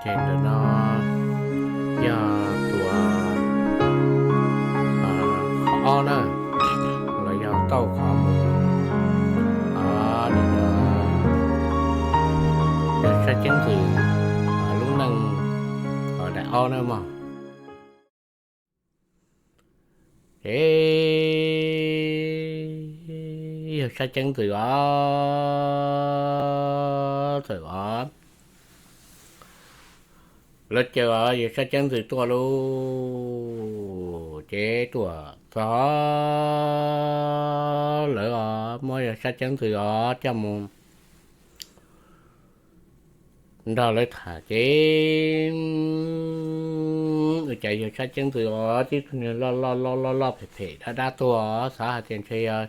Ces ntawm no yog tus qhov ob na, los yog tauj qhov mus, nim no yog Sab Ceeb Ntxwg lub neej daim ob na mog. Ces yawg Sab Ceeb Ntxwg os, txawm os, lawv caw os yawg Sab Ceeb Ntxwg tuaj lauj. Ces tuaj txog lawv os muab yawg Sab Ceeb Ntxwg os coj mus nrog lawv tham ces ua cas yawg Sab Ceeb Ntxwg os tib tug niag loj loj loj loj loj phem phem dab dab tuag os, xav hais tias ntshe yog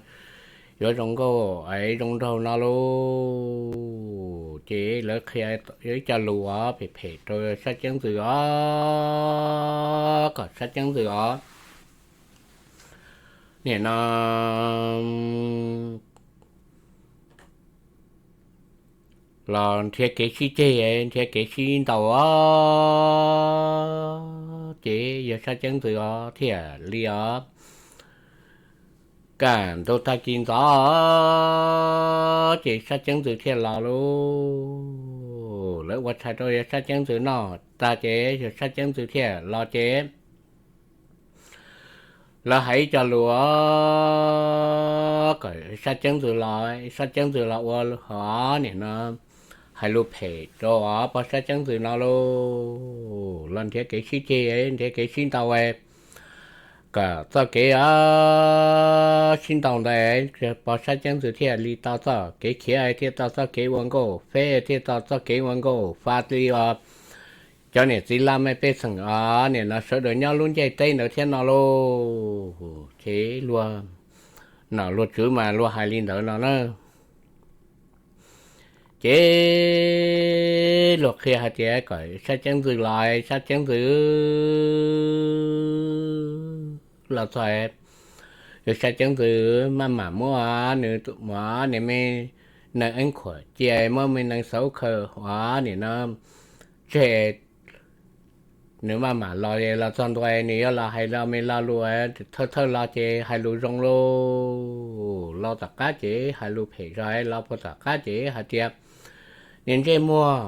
yuav zoo nkauj es zoo nraug no lauj. Ces lawv qhia ib co lus os phem phem rau Sab Ceeb Ntxwg os, kom Sab Ceeb Ntxwg os nim no los nrhiav kev sib ceg, nrhiav kev sib ntaus os. Ces yawg Sab Ceeb Ntxwg os thiaj li os, kaj ntug tag kis ntxov ces Sab Ceeb Ntxwg thiaj los lauj. Lawv ua tshais rau yawg Sab Ceeb Ntxwg noj tag ces yawg Sab Ceeb Ntxwg thiaj los ces lawv hais ib co lus kom Sab Ceeb Ntxwg los, Sab Ceeb Ntxwg los ua hov nim no hais lus phem rau pog Sab Ceeb Ntxwg no lauj. Los nrhiav kev sib ceg, nrhiav kev sib ntaus kom txoj kev sib ntaus ntawd pog Sab Ceeb Ntxwg thiaj li tau txoj kev khiav, thiaj tau txoj kev ua nkauj feb, thiaj tau txoj kev ua nkauj fa li os. Cov niam txiv laj mej pej xeem os nim no sawv daws nyob lub ncej teb ntawd thiab no lauj. Ces luag nom luag tswv mas luag hais li ntawd no na. Ces luag qhia hais tias kom Sab Ceeb Ntxwg los, Sab Ceeb Ntxwg los txog, yawg Sab Ceeb Ntxwg maj mam muab nws tus muam nim me nees eeb khuam cia, muab me nees xauv khaws ua nim no tseg. Nws maj mam los, los txog ntua nws yuav los hais lo me lo lus thawj thawj los ces hais lus zoo lauj, los tom qab ces hais lus phem zog, los puag tom qab ces hais tias, niag ntsej muag,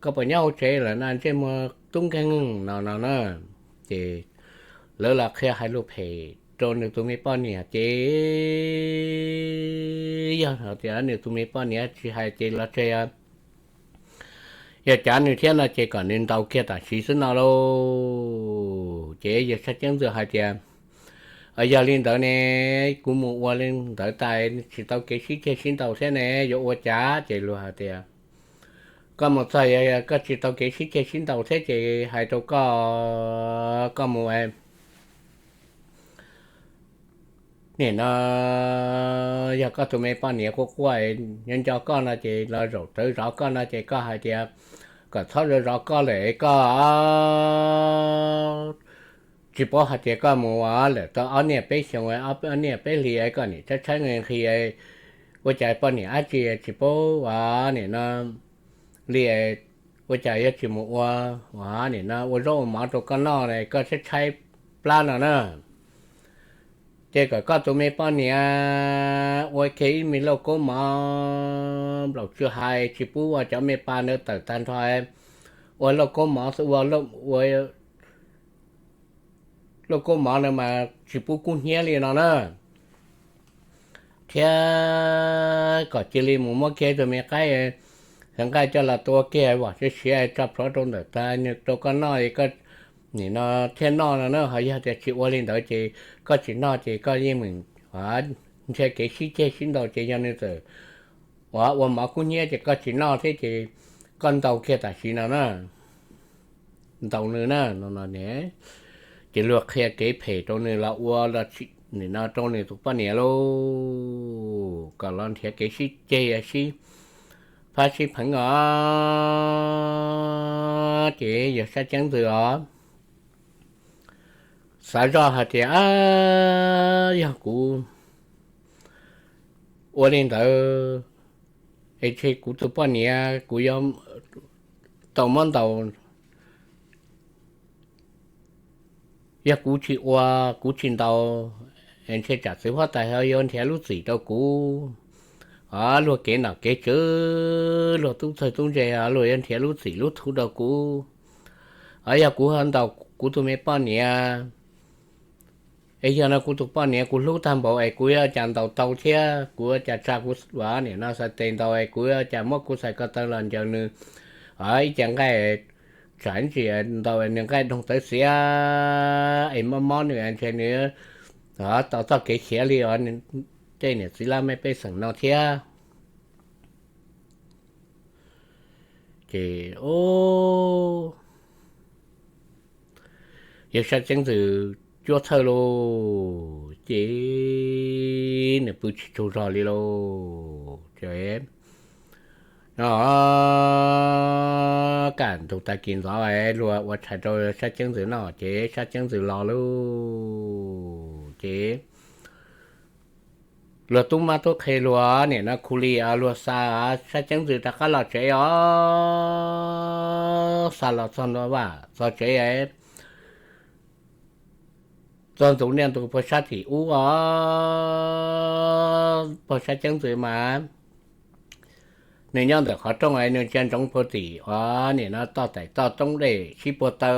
koj puas nyob hauv tsev lawm na, ntsej muag tub nkeeg no no na. Ces lawv los qhia hais lus phem rau nws tus me poj niam ces yog hais tias nws tus me poj niam tsis hais ces los tseg, yog cav nws thiab no ces kom nws ntaus kiag tam sim xwb no lauj. Ces yawg Sab Ceeb Ntxwg hais tias, yog li ntawd ne, kuv mus ua li ntawd tas tsis tau kev sib ceg sib ntaus thiab ne, yuav ua cas? Ces luag hais tias, koj mus txog, koj tsis tau kev sib ceg sib ntaus thiab ces hais rau koj, koj mus nim no yog koj tus me poj niam quaj quaj nyob nco koj no ces los zaum tawv zov koj no ces koj hais tias kom txhob zov zov koj lawm, koj tsis paub hais tias koj mus ua lawm tau ob niaj peb xyoos, ob niaj peb hlis, koj nim tshaib tshaib nqhis nqhis, ua cas poj niam dab tsi tsis paub ua nim no li, ua cas yuav tsis mus ua, ua nim no ua zaub ua mov rau koj noj, koj tshaib tshaib plab no na. Ces kom koj tus me poj niam ua kiag ib me lauj kaub mov nplaum tsw hais, tsis pub ua cov me pa ntawd tawm tag nrho, ua lauj kaub mov, ua lauj kaub mov no mas tsis pub kub hnyiab li no na. Thiab kom cia li mus muab kiag tus me qaib, tus nqaij coj los tua kiag, vom siav siav tso plhuav rau ntawm tag rau koj noj, nim no thiaj noj no na. Ho yog tias tsis ua li ntawd ces koj tsis noj ces koj yeej meem nrhiav kev sib ceg sib ntaus ces yog nws txawm ua mov kub hnyiab ces koj tsis noj thiab ces koj ntaus kiag tam sim no na, ntaus nws na no ne. Ces luag qhia kev phem rau nws los ua nim no rau nws tus poj niam lauj, kom los nrhiav kev sib ceg sib fab sib pheev os. Ces yawg Sab Ceeb Ntxwg os xav zoj hais tias, yog kuv ua li ntawd es tseg kuv tus poj niam, kuv yuav tau muab ntaus. Yog kuv tsis ua, kuv tsis ntaus, ntshe tsam txiv huab tais ho yuav nrhiav lub txim rau kuv. Luag kev nom kev tswv, luag tub txawg tub ntse, luag yuav nrhiav lub txim lub thuv rau kuv. Yog kuv ho ntaus kuv tus me poj niam, es yog no kuv tus poj niam kuv hlub tag npaum es kuv yuav cas ntaus tau thiab, kuv yuav cas tsa kuv nim no xav tes ntaus es kuv yuav cas muab kuv xais ko taw los ncaws nws ib ce nqaij, tsam ntsis ntaus nws nqaij doog tawv xiav es mob mob nws ntshe nws tau txoj kev khiav li os tej niam txiv laj mej pej xeem no thiab. Ces yawg Sab Ceeb Ntxwm cuab txhawj lauj, ces nws pw tsis tsaug zog li lauj. Ces kaj ntug tag kis ntxov luag ua tshais rau Sab Ceeb Ntxwm noj ces Sab Ceeb Ntxwm los lauj. Ces luag tub mab tub qhe luag nim no khu li luag xa Sab Ceeb Ntxwm rov qab los tsev os. Xa los txog ntua vaj txog tsev, txog ntxov niaj ntu pag sab tim ub os, pag Sab Ceeb Ntxwm mas nws nyob ntawm qhov rooj es nws ntsia ntsoov pag tim os nim no toj taim toj roob dej sib puag taw os.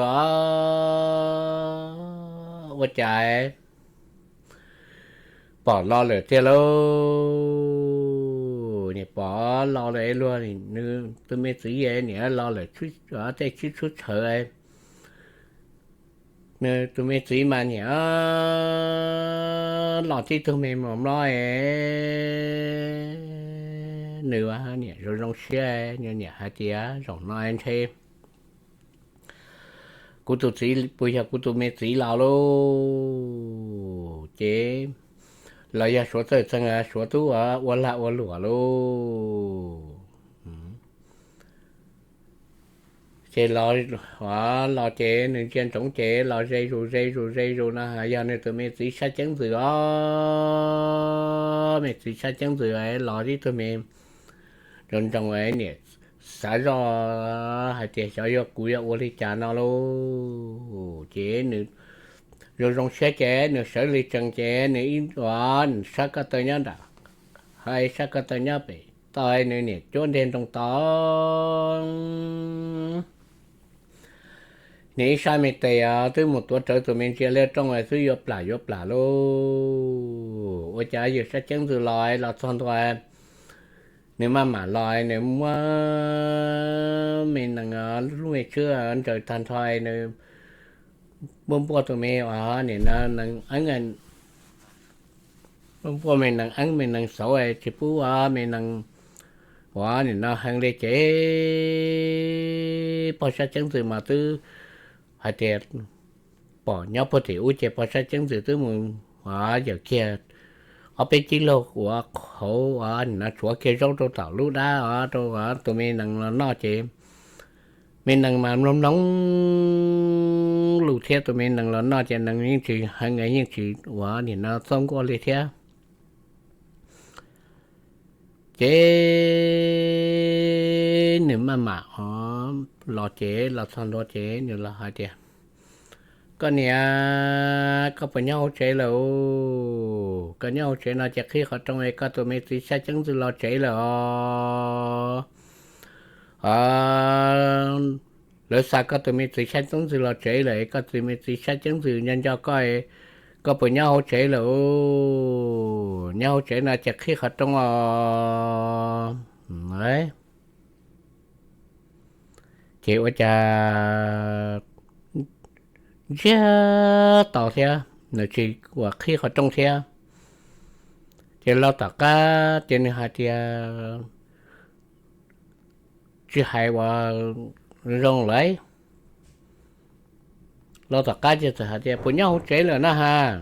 Ua cas pom los lawm tiag lauj. Nim pom los lawm luag, nws tus me txiv nim los lawm tej tsib tshub tshawv. Nws tus me txiv mas nim los tib tug me mos mlob es nws nim zoo zoo siab, nws nim hais tias zaum no ntshe kuv tus txiv puas yog kuv tus me txiv los lauj. Ces los yog Suav txawj txeeg Suav tub ua lag ua luam lauj. Ces los, los ces nws ntsia ntsoov ces los ze zus ze zus ze zus no yog nws tus me txiv Sab Ceeb Ntxwm os. Me txiv Sab Ceeb Ntxwm los tib tug me nroo nroo niam xav zoj hais tias xyov yog kuv yuav ua li cas no lauj. Ces nws zoo zoo siab ces nws sawv li tsees ces nws ib ua nws sab ko taw nyob nram, hais sab ko taw nyob pem toj nws niam cuab nteg nroo tod. Nws ib sab me tes twb mus tuav rawv tus me ntsia liaj rooj xwb yuav plam yuav plam lauj. Ua cas yawg Sab Ceeb Ntxwm los los txog ntua, nws maj mam los nws muab me nees lub me tswb ntsaws tag nrho nws npuaj npuaj tus me os nim no nees eeb, npuaj npuaj me nees eeb me nees xauv tsis pub me nees uas nim no heev li ces pog Sab Ceeb Ntxwm mas twb hais tias pom nyob puag tim ub ces pog Sab Ceeb Ntxwm twb mus yawm kiag ob peb kib laug uas qhauv uas nim no tshuav kiag zaub rau tom lub dab rau tus me nees los noj ces me nees mas mloog mloog lus thiab tus me nees los noj ces nees yeej tsis heev yeej tsis uas nim no txob nkuaj li thiab. Ces nws maj mam los ces los txog ntua ces nws los hais tias, koj niam, koj puas nyob hauv tsev lawm? Koj nyob hauv tsev no ces qhib qhov rooj es koj tus me txiv Sab Ceeb Ntxwm los tsev lawm os. Lawv xa koj tus me txiv Sab Ceeb Ntxwm los tsev lawm, koj tus me txiv Sab Ceeb Ntxwm nco nco koj, koj puas nyob hauv tsev lawm? Nyob hauv tsev no ces qhib qhov rooj os. Ces ua cas ntsiag to thiab nws tsis ua qhib qhov rooj thiab. Ces los tom qab ces nws hais tias, tsis hais ua zoo lawm. Los tom qab ces txawm hais tias puas nyob hauv tsev lawm na has.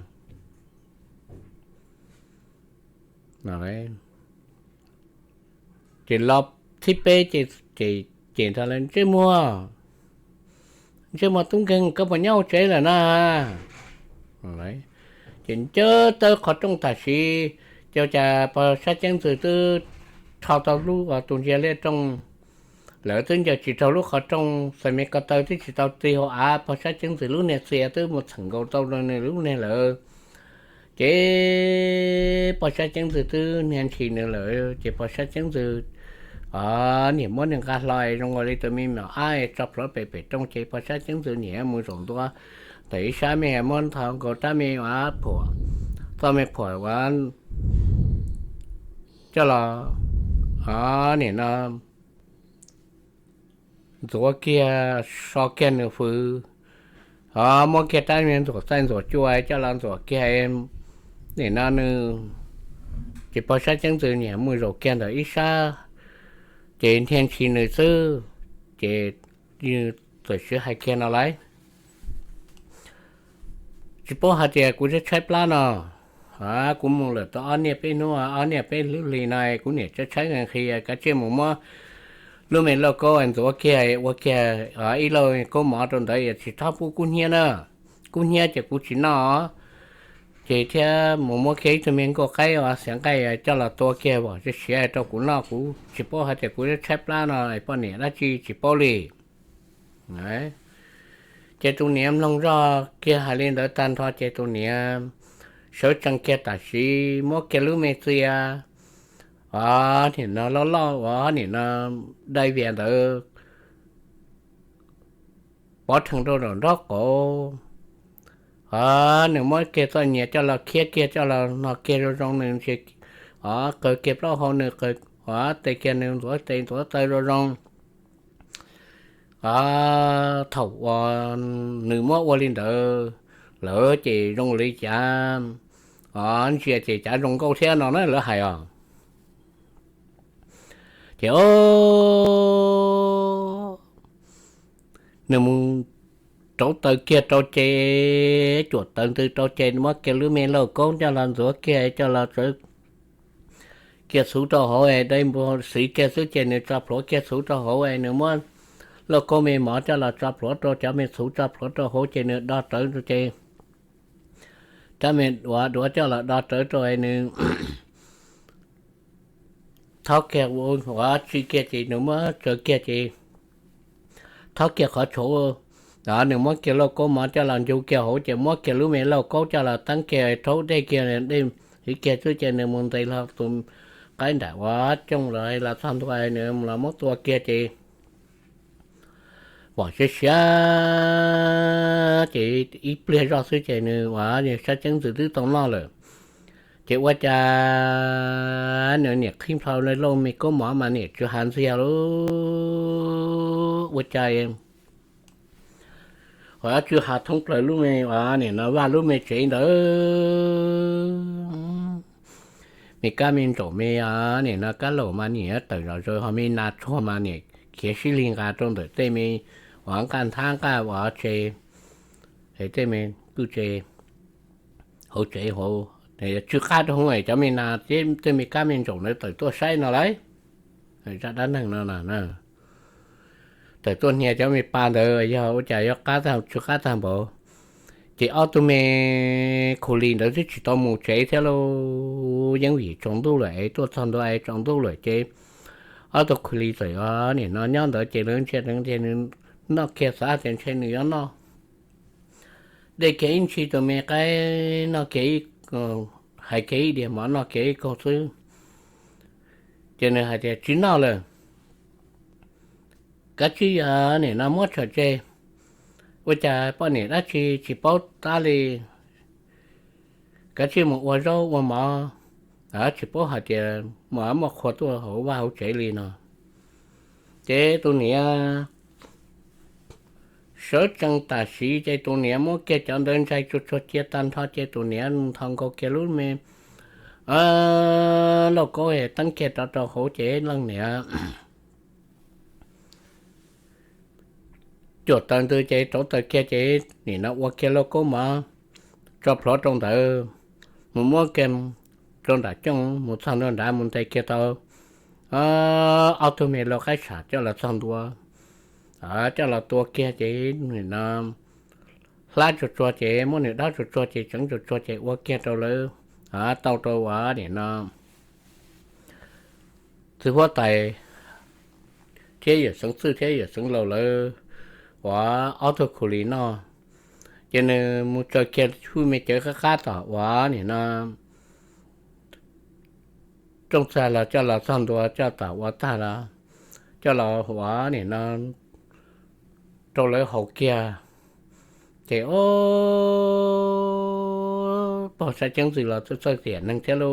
Ces los thib peb ces, ces nrog lawv, ntsej muag, ntsej muag tub nkeeg, koj puas nyob hauv tsev lawm na has? Ces ncaws tawb qhov rooj tam sim, ces cas pog Sab Ceeb Ntxwm twb rho tau lub tus ntsia liaj rooj lawv twb ncaws tsis raug lub qhov rooj, xaim me ko taw twb tsis tau ti hauv av, pog sab ceeb ntxwv lub niag txias twb mus txheem nkaus tau nws lub niag lawm. Ces pog sab ceeb ntxwv twb niag ntshis nws lawm, ces pog sab ceeb ntxwv niam muab nws nqa hlo zoo nkaus li tus me nyuam ab tso plhuav pem pem rooj, ces pog sab ceeb ntxwv niam mus zaum ntua ntawm ib sab me muab ntho nkaus rab me ua phuam, txoj me phuam ua coj los, niam no ntxuav kiag, so kiag nws fwv, muab kiag rab me ntxuam txaij ntxuam cua coj los ntxuam kiag, nim no nws, ces pog sab ceeb ntxwv niam mus zaum kiag ntawm ib sab, ces niag ntshis nws xwb, ces txawm sib hais kiag no lauj, tsis paub hais tias kuv tshaib tshaib plab no, kuv mus lawm tau ob niaj peb hnub ob niaj peb hlwb hli no kuv niam tshaib tshaib nqhis nqhis, kav tsij mus muab lub me lauj kaub ntxuav kiag ua kiag ib lauj kaub mov rau ntawd, tsis txhob pub kub hnyiab na, kub hnyiab ces kuv tsis noj. Ces thiab mus muab kiag ib tug me nkauj qaib uas xiav nqaij coj los tua kiag vom siav siav rau kuv noj, kuv tsis paub hais tias kuv tshaib plab no poj niam dab tsi tsis paub li. Ces tus niam mloog zoj kiag hais li ntawd tag nrho ces tus niam sawv tsees kiag tam sim muab kiag lub me txias, nim no loj loj uas nim no dai vias ntawd pov rhees rau nraum nraub qaum. Nws muab kiag txoj nyias coj los khiab kiag coj los no kiag zoo zoo, nws ntsia, qaws kiag plaub hau, nws qaws, tes kiag nws ntxuav tes ntxuav taw zoo zoo. Thaum uas nws muab ua li ntawd lawm ces zoo li cas, ntsia ces cav zoo nkauj thiab no na lawv hais os. Ces nws mus rauv taws kiag rau ces, cuam taws ntws rau ces muab kiag lub me lauj kaub coj los ntxuav kiag coj los txawv kiag txhuv rau hauv, dai npua xiv kiag xwb ces nws tso plhuav kiag txhuv rau hauv, nws muab lauj kaub me mov coj los tso plhuav rau, cov me txhuv tso plhuav rau hauv ces nws do rawv ces, cov me duav duav coj los do rawv rau nws, thaub kiag ua tsi kiag ces nws muab tsawv kiag ces, thaub kiag qhov tshauv, nws muab kiag lauj kaub mov coj los ncu kiag hauv ces muab kiag lub me lauj kaub coj los teeb kiag rhaub dej kiag, dej hiv kiag xwb ces nws mus ntes hlo tus qaib nram ua cooj los los txog ntua nws los muab tua kiag ces, vom siav siav ces ib pliag zoj xwb ces nws ua sab ceeb ntxwv twb tau noj lawm. Ces ua cas nws niam qhib plho lauj me kaub mov mas niam tsw hav ntxiag lauj, ua cas ho tsw hav thoob plaws lub me, nim no vaj lub me tsev ntawd. Me kab me ntsaum me, nim no kab laum mas niam tawm zom zaws, ho me nas tshuag mas niam khiav sib lig nqa rau ntawm tej me uas nqaj nthab nqaj uas tsev, tej me kwj tsev, hauv tsev hauv, tsw qab rau hauv cov me nas, tej me kab me ntsaum ntawd tawm tuaj saib no lauj. Zaj dab neeg no tawm tuaj hnia cov me pa ntawd yog ua cas yuav qab tag, tsw qab tag npaum. Ces ob tug me khu li ntawd twb tsis tau mus tsev thiab lauj, yeej vim tsaus ntuj lawm es tuaj txog ntua es tsaus ntuj lawm ces ob tug khu li txawm nim no nyob ntawd ces lawv ntsia ces nws noj kiag xav tias ntshe nws yuav noj dej kiag ib ntsis, tus me qaib noj kiag, hais kiag ib diav mov noj kiag ib kaug xwb, ces nws hais tias tsis noj lawm, kav tsij nim no muab tshawm tseg, ua cas poj niam dab tsi tsis paub tab li, kav tsij mus ua zaub ua mov, tsis paub hais tias muaj qhua tuaj hauv vaj hauv tsev li no. Ces tus niam sawv tsees tam sim ces tus niam muab kiag cov ntawd ntsais tsuag tsuag cia tag nrho ces tus niam nthos nkaus kiag lub me lauj kaub teeb kiag rov rau hauv ces leej niam cuam taws ntws ces rauv taws kiag ces nim no ua kiag lauj kaub mov tso plhuav rau ntawd, mus muab kiag rau nram cooj, mus txog ntua nrad mus ntes kiag tau ob tug me lau qaib sam coj los txog ntua, coj los tua kiag ces nim no hlab tsuag tsuag ces muab nws dob tsuag tsuag ces tseev tsuag tsuag ces ua kiag rau lawv tau rau ua nim no txiv huab tais thiab yawm Xeev Txwj thiab yawm Xeev Laus lawv uas ob tug khu li noj. Ces nws mus tsaws kiag lub me cawv qab qab tom uas nim no rooj txag los coj los txog ntua coj tom ua tag los coj los uas nim no rau lawv haus kiag. Ces o, pog Sab Ceeb Ntxwg los txawj txawj tiam neeg thiab lauj.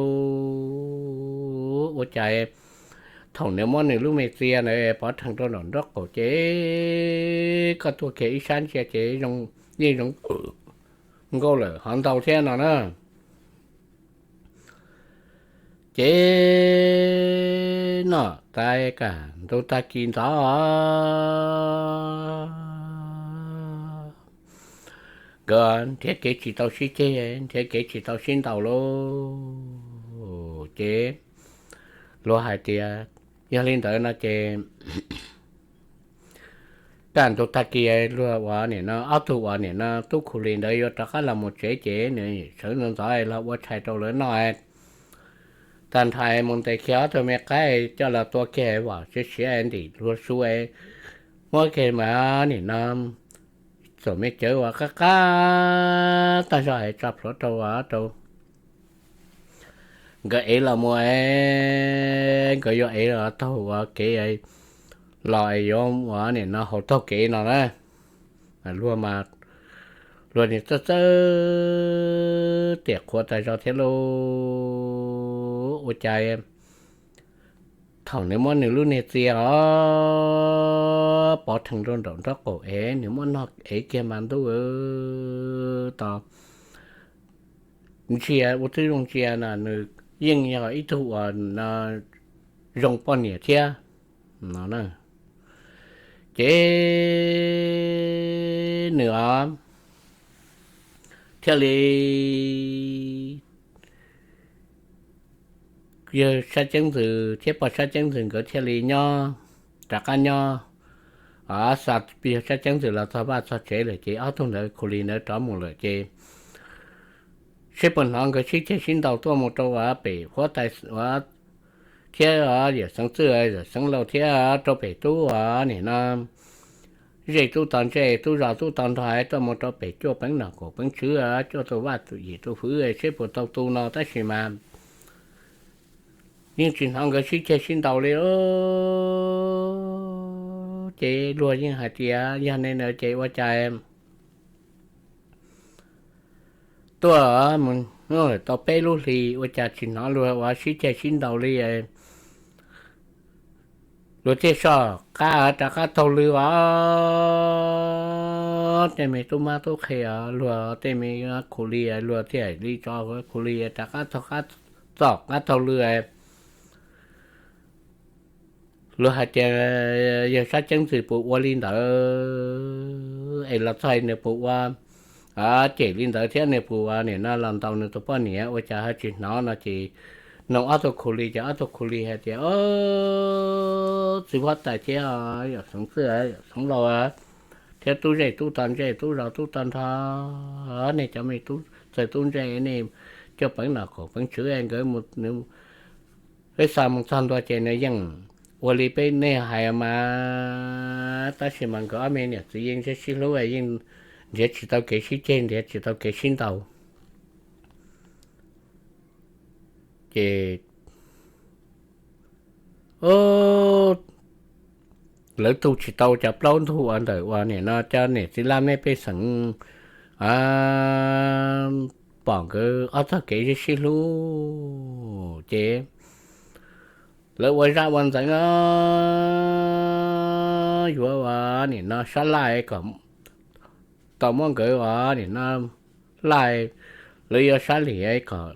Ua cas thaum nws muab nws lub me txia ntawd pov rhees rau nraum nraub qaum ces koj tuaj kiag ib sab ntsia ces yeej zoo nkauj lawm hov ntau thiab no na. Ces noj tas kam ntu tag kis ntxov nkawd nrhiav kev tsis tau sib ceg, nrhiav kev tsis tau sib ntaus lauj. Ces luag hais tias yog li ntawd no ces kaj ntug tag kis luag uas nim no ob tug uas nim no tub khu li ntawd yuav rov qab los mus tsev ces nws sawv ntxov ntxov los ua tshais rau lawv noj. Tag nrho mus ntes kiag ob tug me qaib coj los tua kiag vom siav siav ntim luag su, muab kiag mas nim no txom me cawv uas qab qab tag zog es tso plhuav rau rau nkawd ev los mus, nkawd yuav ev los taug ua kev los es yuav ua nim no haus taug kev no na. Luag mas luag nim txawj txawj tiam qhuav tas zog thiab lauj. Ua cas thaum nws muab nws lub niag txia os pov rhees rau nraum nraub qaum es nws muab noj ev kiag mas ntuj tos ntsia ua twb zoo ntsia na nws yeej yog ib tug uas zoo poj niam thiab no na. Ces nws os thiaj li yawg Sab Ceeb Ntxwg thiab pog Sab Ceeb Ntxwg nkawd thiaj li nyob, rov qab nyob xa yawg Sab Ceeb Ntxwg los txog vaj txog tsev lawm ces ob tug ntawd khu li ntawd rov mus lawm ces seb puas hnov nkawd sib ceg sib ntaus tuaj mus rau uas pem huab tais thiab yawm Xeev Txwj yawm Xeev Laus thiab rau pem tub uas nim no zej tub tog ntsej tub zos tub tog nrog tuaj mus rau pem cuaj peev nom kaum peev tswv cuaj tus vaj tus yim tus hwv seb puas tau tu no tab sis mas yeej tsis hnov nkawd sib ceg sib ntaus li. Ces luag yeej hais tias yog ne na ces ua cas tuaj mus tau peb lub hlis ua cas tsis hnov luag ua sib ceg sib ntaus li. Luag thiaj soj qab rov qab taug lw os, tej me tub mab tub qhe os, luag tej me khu li luag thiaj li tso khu li rov qab taug, txoj qab taug lw. Luag hais tias yawg Sab Ceeb Ntxwg puas ua li ntawd es los txog nws puas ua cem li ntawd thiab nws puas ua nim no los ntaus nws tus poj niam ua cas ho tsis hnov no ces nug ob tug khu li ces ob tug khu li hais tias txiv huab tais thiab yawm Xeev Txwj yawm Xeev Laus thiab tub zej tub tog ntsej tub zos tub tog nrog nej cov me tub txawg tub ntse nej cuaj peev nom kaum peev tswv nkawd mus, peb xa mus txog ntua ces nws yeej ua li peb nej hais mas, tab sis mas nkawd ob me niam txiv yeej sib hlub yeej nrhiav tsis tau kev sib ceg nrhiav tsis tau kev sib ntaus. Ces lawv tu tsis tau cov plaub ntug uas ntawm uas nim no cov niam txiv laj mej pej xeem pom nkawd ob txoj kev sib hlub ces lawv ua zaj ua ntxeev yuav ua nim no sab laj kom tau muab nkawd ua nim no laj, lawv yuav sab lim kom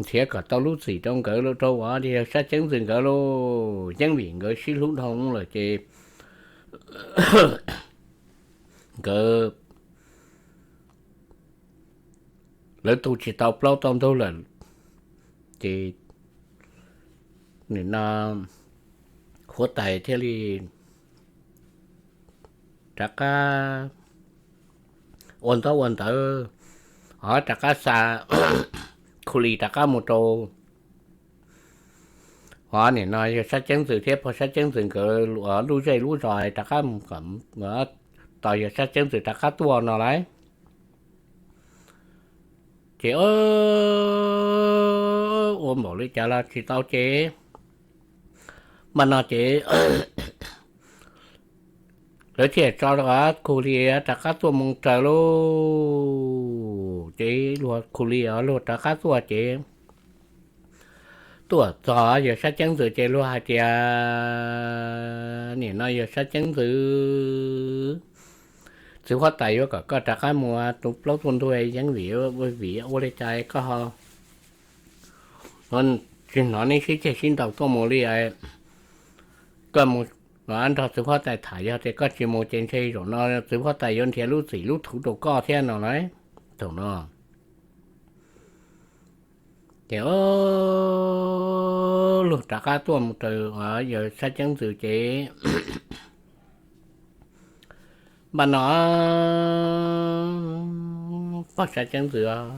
nrhiav kom tau lub txim rau nkawd rau uas yawg Sab Ceeb Ntxwg nkawd lauj. Yeej vim nkawd sib hlub dhau lawm ces nkawd lawv tu tsis tau plaub tau ntug lawm ces nim no huab tais thiaj li rov qab ua ntaub ua ntawv, ho rov qab xa khu li rov qab mus rau Hos nim no yawg Sab Ceeb Ntxwm thiab pog Sab Ceeb Ntxwm nkawd lub zej lub zos rov qab tos yawg Sab Ceeb Ntxwm rov qab tuaj no lauj. Ces ua npaum li cas los tsis tau ces, mas no ces lawv thiaj tso Khu Li rov qab tuaj mus raws lauj. Ces luag Khu Li luag rov qab tuaj ces tuaj txog yawg Sab Ceeb Ntxwm ces luag hais tias, nim no yawg Sab Ceeb Ntxwm, txiv huab tais yuav kom koj rov qab mus tu plaub tu ntug yeeb vim, vim ua li cas koj ho tsis hnov neb sib ceg sib ntaus tuaj mus li. Koj mus nrog txiv huab tais tham, yog tias koj tsis mus ces ntshe zaum no txiv huab tais yuav nrhiav lub txim lub thuv rau koj thiab no lauj. Thaum no ces luag rov qab tuaj mus raws yawg Sab Ceeb Ntxwm ces npaj no pog Sab Ceeb Ntxwm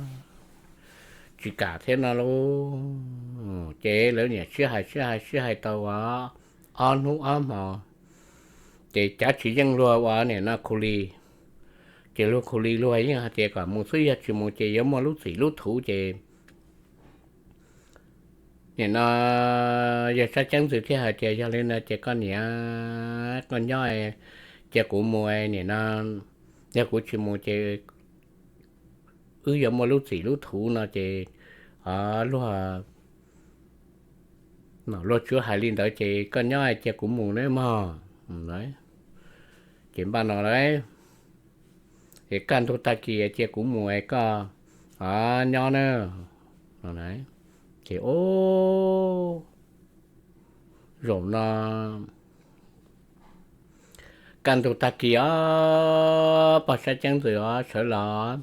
tsis kam thiab no lauj. Ces lawv niam sib hais sib hais sib hais tau ob hnub ob hmo ces cav tsis yeej luag ua nim no Khu Li. Ces luag Khu Li luag yeej hais tias kom mus xwb, yog tsis mus ces yuav muaj lub txim lub thuv ces nim no yawg Sab Ceeb Ntxwm thiaj hais tias yog li no ces koj niam, koj nyob, cia kuv mus, nim no yog kuv tsis mus ces wb yuav muaj lub txim lub thuv no ces luag, luag tsuas hais li ntawd ces koj nyob cia kuv mus nawb mog. Ces npaj no lauj, es kaj ntug tag kis cia kuv mus es koj nyob na. Ces zaum no kaj ntug tag kis os, pog Sab Ceeb Ntxwm os sawv los,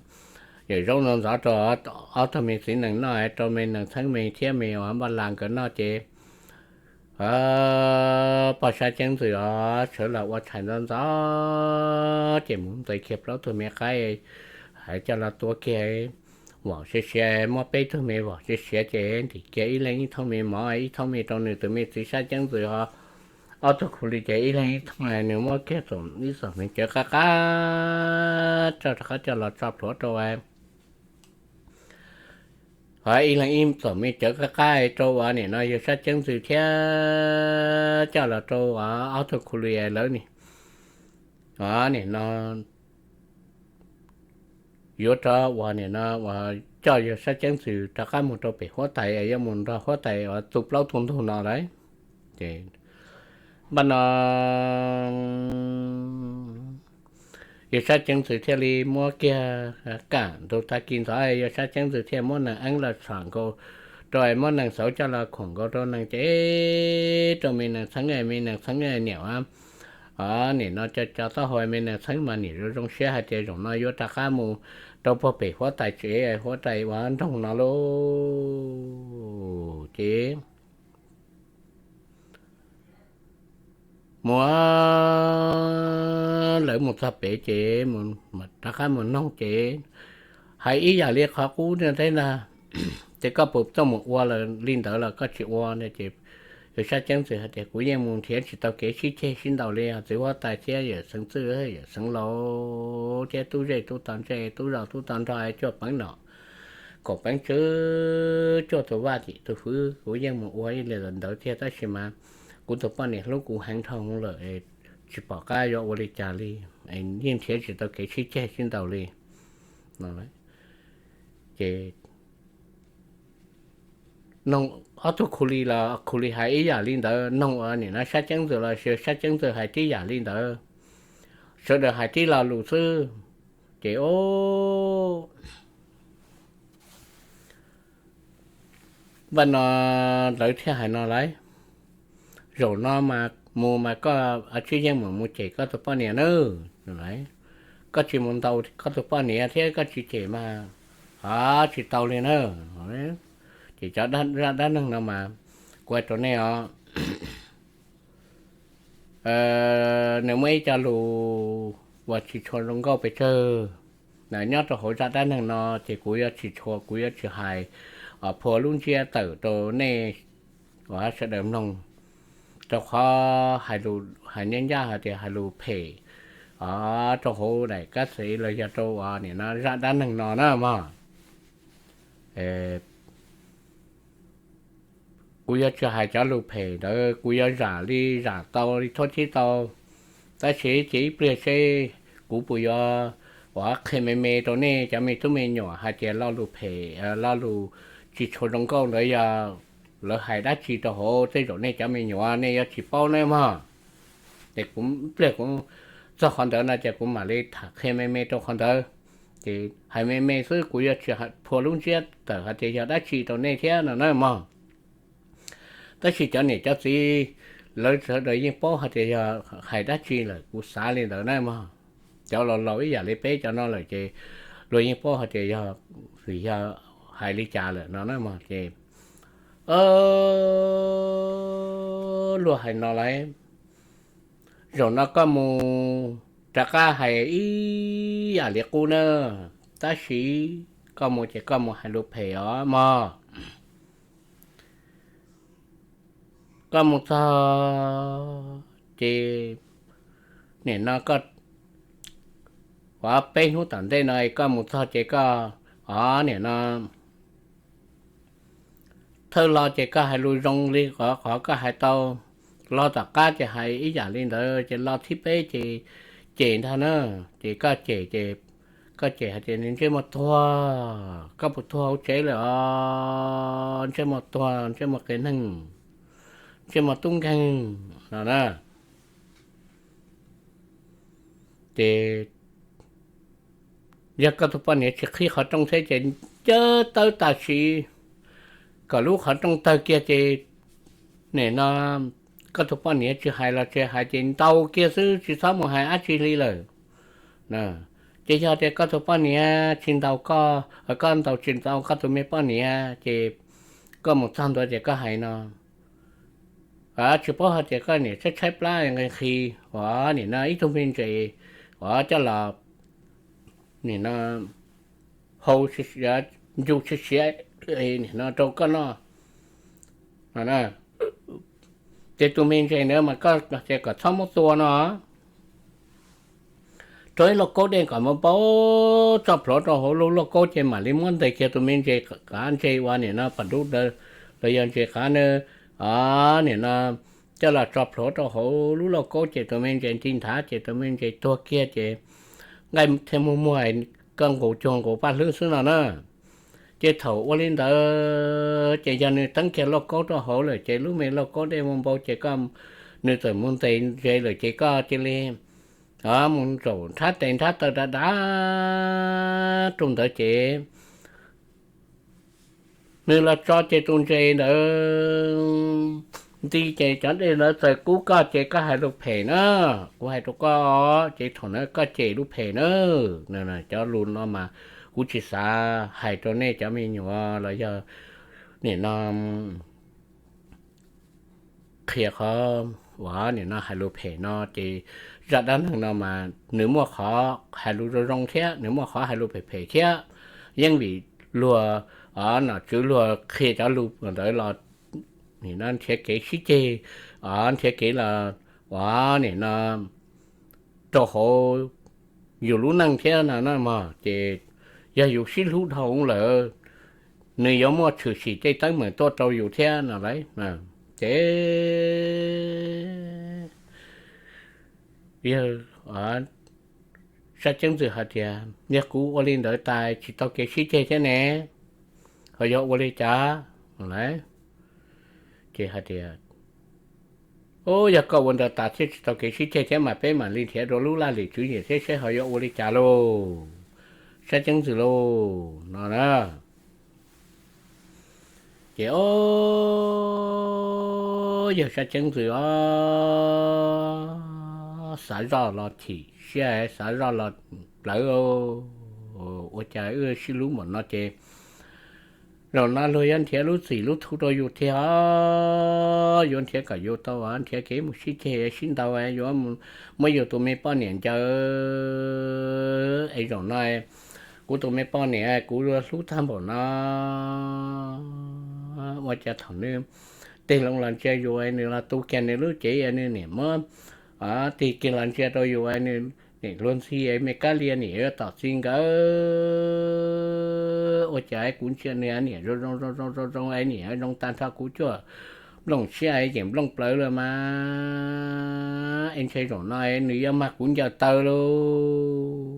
yawm zaub ntxov ntxov rau ob tug me txiv nees noj, rau me nees txheeb me thiab me uas npaj las nkawd noj ces pog Sab Ceeb Ntxwm os sawv los ua tshais ntxov ntxov ces mus ntxais kiag plaub tug me qaib, hais coj los tua kiag vom siav siav, muab peb tug me vom siav siav ces ntim kiag ib leeg ib thooj me mov ib thooj me rau nws tus me txiv Sab Ceeb Ntxwm os. Ob tug Khu Li ces ib leeg ib thooj, nws muab kiag txom ib txom me cawv qab qab tso rov qab coj los tso plhuav rau ib leeg ib txom me cawv qab qab rau uas nim no yawg Sab Ceeb Ntxwm thiab coj los rau ob tug Khu Li lawv ni. Nim no yuav rov uas nim no uas coj yawg Sab Ceeb Ntxwm rov qab mus rau pem huab tais, yuav mus nrog huab tais uas tu plaub tu ntug no lauj. Ces npaj no yawg Sab Ceeb Ntxwm thiaj li muab kiag kaj ntug tag kis ntxov, yawg Sab Ceeb Ntxwm thiaj muab nees eeb los txhom nkaus rau, muab nees xauv coj los khuam nkaus rau nees ces rau me nees txheeb, me nees txheeb niam nim no co co taub hau, me nees txheeb mas nim zoo zoo siab hais tias zaum no yuav rov qab mus rau puag pem huab tais tsev, huab tais uas nroog no lauj. Ces mus, lawv mus txog pem ces rov qab mus noog ces hais ib yam li qhov qub thiab ntag. Ces koj puas txawj mus ua li ntawd los koj tsis ua no? Ces yawg Sab Ceeb Ntxwm hais tias kuv yeej mus nrhiav tsis tau kev sib ceg sib ntaus li os txiv huab tais thiab yawm Xeev Txwj, yawm Xeev Laus thiab tub zej tub tau ntsej tub zos tub tau nrog, cuaj peev nom kaum peev tswv, cuaj tus vaj tim tus fwv, kuv yeej mus ua ib li ntawd thiab tab sis mas kuv tus poj niam hlub kuv heev dhau lawm, tsis pom qab yuav ua li cas li, yeej nrhiav tsis tau kev sib ceg sib ntaus li. Ces noog ob tug Khu Li los Khu Li hais ib yam li ntawd, noog ua nim no Sab Ceeb Ntxwm los Sab Ceeb Ntxwm hais tib yam li ntawd, sawv daws hais tib lo lus xwb. Ces o, npaj no lawv thiaj hais no lauj, zaum no mas mus mas koj tsis yeej mus mus cem koj tus poj niam nawb. Koj tsis mus ntaus koj tus poj niam thiab koj tsis cem mas tsis tau li na. Ces cov zaj dab neeg no mas kuv hais rau nej os, nws muaj ib co lus uas tsis tshua zoo nkauj pes tsawg nyob rau hauv zaj dab neeg no, ces kuv yuav tsis tshua, kuv yuav tsis hais phua lub ntsiab tawm rau nej uas sawv daws mloog, rau qhov hais ncaj ncaj hais tias hais lus phem rau hauv daim kab xev los yog rau uas nim no zaj dab neeg no na mog. Kuv yuav tsis hais cov lus phem ntawd, kuv yuav zam li zam tau li thoob thib tau. Tab sis ces ib pliag seb kuv puas yuav uas qhia me me rau nej cov me tub me nyuam hais tias lo lus phem, lo lus tsis tshua zoo nkauj ntawd yog lawv hais dab tsi rau hauv, tej zaum nej cov me nyuam nej yuav tsis paub nawb mog. Ces kuv ib pliag kuv txog qhov ntawd no ces kuv mam li tham qhia me me rau qhov ntawd. Ces hais me me xwb, kuv yuav tsis phua lub ntsiab tawm hais tias yog dab tsi rau nej thiab no na mog. Tab sis cov niam cov txiv lawv sawv daws yeej paub hais tias yog hais dab tsi lawm, kuv xav li ntawd na mog. Cov laus laus ib yam li peb cov no lawm ces luag yeej paub hais tias yog vim yog hais li cas lawm no na mog. Ces luag hais no lauj, zaum no koj mus rov qab hais ib yam li qub na, tab sis koj mus ces koj mus hais lus phem os mog. Koj mus txog ces nim no koj, uas peb hnub tom ntej no koj mus txog ces koj, o, nim no thawj lo ces koj hais lus zoo li qhov qhov koj hais tau. Lo tom qab ces hais ib yam li ntawd, ces lo thib peb ces cem ntag na. Ces koj cem ces koj cem hais tias nws ntsej muag tuag, koj puas tuag hauv tsev lawm os, ntsej muag tuag, ntsej muag qias neeg, ntsej muag tub nkeeg no na. Ces yog koj tus poj niam tsis qhib qhov rooj thiab ces ncaj tawb tam sim kom lub qhov rooj tawg kiag ces nim no koj tus poj niam tsis hais los tsis hais ces ntaus kiag xwb, tsis txhob mus hais dab tsi li lawm. Ces yog tias koj tus poj niam tsis ntaus koj, koj ntaus tsis ntaus koj tus me poj niam ces koj mus txog ntua ces koj hais no, tsis paub hais tias koj niam tshaib tshaib plab nqhis nqhis, uas nim no ib tug me ntses uas coj los nim no hau ncu siav siav nim no rau koj noj. Ces tus me ntses ntawd mas koj ces kom txhob muab tua no, rau ib lauj kaub dej kom npau npau tso plhuav rau hauv lub lauj kaub ces mam li muab ntes kiag tus me ntses qav ntses uas nim no pas dub ntawd los yog ntses qav na, nim no coj los tso plhuav rau hauv lub lauj kaub ces tus me ntses nti nthav ces tus me ntses tuag kiag ces nqaij thiaj muag muag, koj nqus cuag nqus paj hlwb xwb no na. Ces thaum ua li ntawd ces yog nws teeb kiag lauj kaub rau hauv lawm ces lub me lauj kaub dej npau npau ces koj, nws txawm mus ntes ntses lawm ces koj cia li mus zaum nrhab tes nrhab taw dav dav rau ntawd ces nws los tso ces tus ntses ntawd nti ces cov dej ntawd txawm kub koj ces koj hais lus phem na. Kuv hais rau koj ces thaum ntawd koj cem lus phem na. Cov lus no mas kuv tsis xav hais rau nej cov me nyuam los yog nim no qhia qhov uas nim no hais lus phem no ces zaj dab neeg no mas nws muaj qhov hais lus zoo zoo thiab nws muaj qhov hais lus phem phem thiab. Yeej vim luag, nom tswv luag qhia cov lus ntawd los nim no nrhiav kev sib ceg, nrhiav kev los uas nim no rau hauv yus lub neej thiab no na mog. Ces yog yus sib hlub dhau lawm, nws yuav muaj tshwm sim tej teeb meem tuaj rau yus thiab no lauj. Ces yawg Sab Ceeb Ntxwm hais tias yog kuv ua li ntawd tas tsis tau kev sib ceg thiab ne, ho yog ua li cas lauj? Ces hais tias, Ub, yog koj ua ntawd tas thiaj tsis tau kev sib ceg thiab mas peb mam li nrhiav dua lub laj lim tswv yim thiab seb ho yuav ua li cas lauj, Sab Ceeb Ntxwm lauj, no na. Ces, o, yawg Sab Ceeb Ntxwm os, xav zoj los chim siab, xav zoj los plawv, ua cas wb sib hlub npaum no ces zaum no luag yuav nrhiav lub txim lub thu rau yus tiag, yuav nrhiav kom yus tau nrhiav kev mus sib ceg sib ntaus, yuav muab yus tus me poj niam ncaws. Es zaum no kuv tus me poj niam kuv hlub tag npaum no, ua cas thaum nws tig loo los ntsia yus, nws los tu kiag nws lub cev, nws niam muab tig kiag los ntsia rau yus, nws niam luag ntxhi, me kab lia niam yuav tom txi nkawd. Ua cas kuv ntsia nws niam zoo zoo zoo zoo zoo zoo, niam zoo tag nrho kuv cuaj nplooj siab ces nplooj plawv lawm mas, es ntshe zaum no nws yuav mag kuv ncaws taw lauj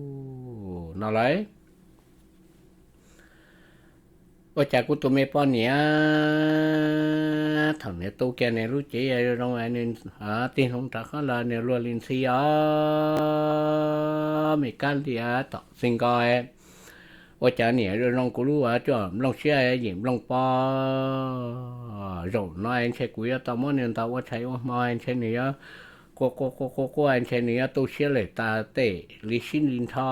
no lauj. Ua cas kuv tus me poj niam thaum nws tu kiag nws lub cev zoo zoo, nws tig hloov rov qab los nws luag li ntxhi os, me kab lia tom txi nkawd. Ua cas niam zoo zoo kuv lub cuaj nplooj siab yim nplooj pob. Zaum no ntshe kuv yuav tau muab nws ntaus ua tshais ua hmo, ntshe nws yuav quaj quaj quaj quaj, ntshe nws yuav tu siab lawm tas tem li sib li nrho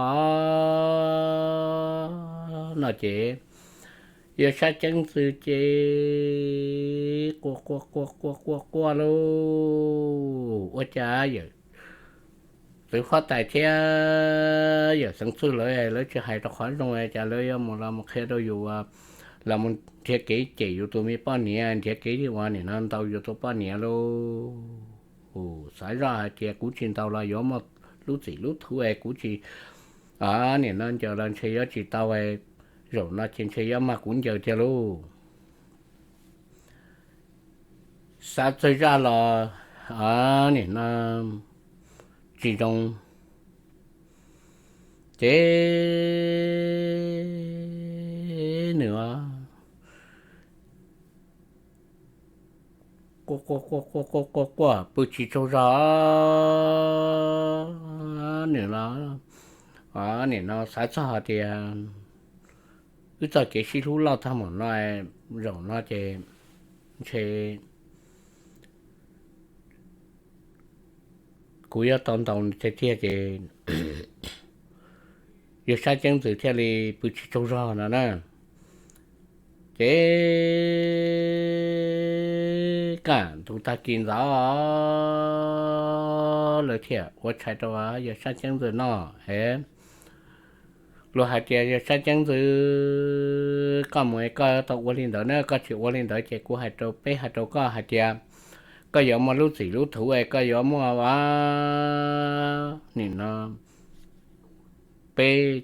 no ces yawg Sab Ceeb Ntxwg ces quaj quaj quaj quaj quaj quaj lauj. Ua cas yawm txiv huab tais thiab yawm Xeev Txwj lawv, lawv tsis hais rau qhov zoo, cas lawv yuav mus los mus qhia rau yus, los mus nrhiav kev cem yus tus me poj niam, nrhiav kev ua nim no ntaus yus tus poj niam lauj. Xav zoj hais tias kuv tsis ntaus los yuav muaj lub txim lub thuv es kuv tsis, nim no ncaws los ntshe yuav tsis tau, zaum no ces ntshe yuav mag kuv ncaws tiag lauj. Xav txawg zaj los nim no tsis zoo, ces nws quaj quaj quaj quaj quaj quaj quaj pw tsis tsaug zog. Nws los nim no xav txog hais tias wb txoj kev sib hlub loj tag mus no, zaum no ces ntshe kuv yuav tau ntaus tiag tiag ces yawg Sab Ceeb Ntxwg thiaj li pw tsis tsaug zog no na. Ces kaj ntug tag kis ntawd lawv thiaj ua tshais rau yawg Sab Ceeb Ntxwg noj es luag hais tias yawg Sab Ceeb Ntxwg, koj mus es koj tau ua li ntawd na, koj tsis ua li ntawd ces kuv hais rau peb hais rau koj hais tias koj yuav muaj lub txim lub thuv es koj yuav muaj ua nim no peb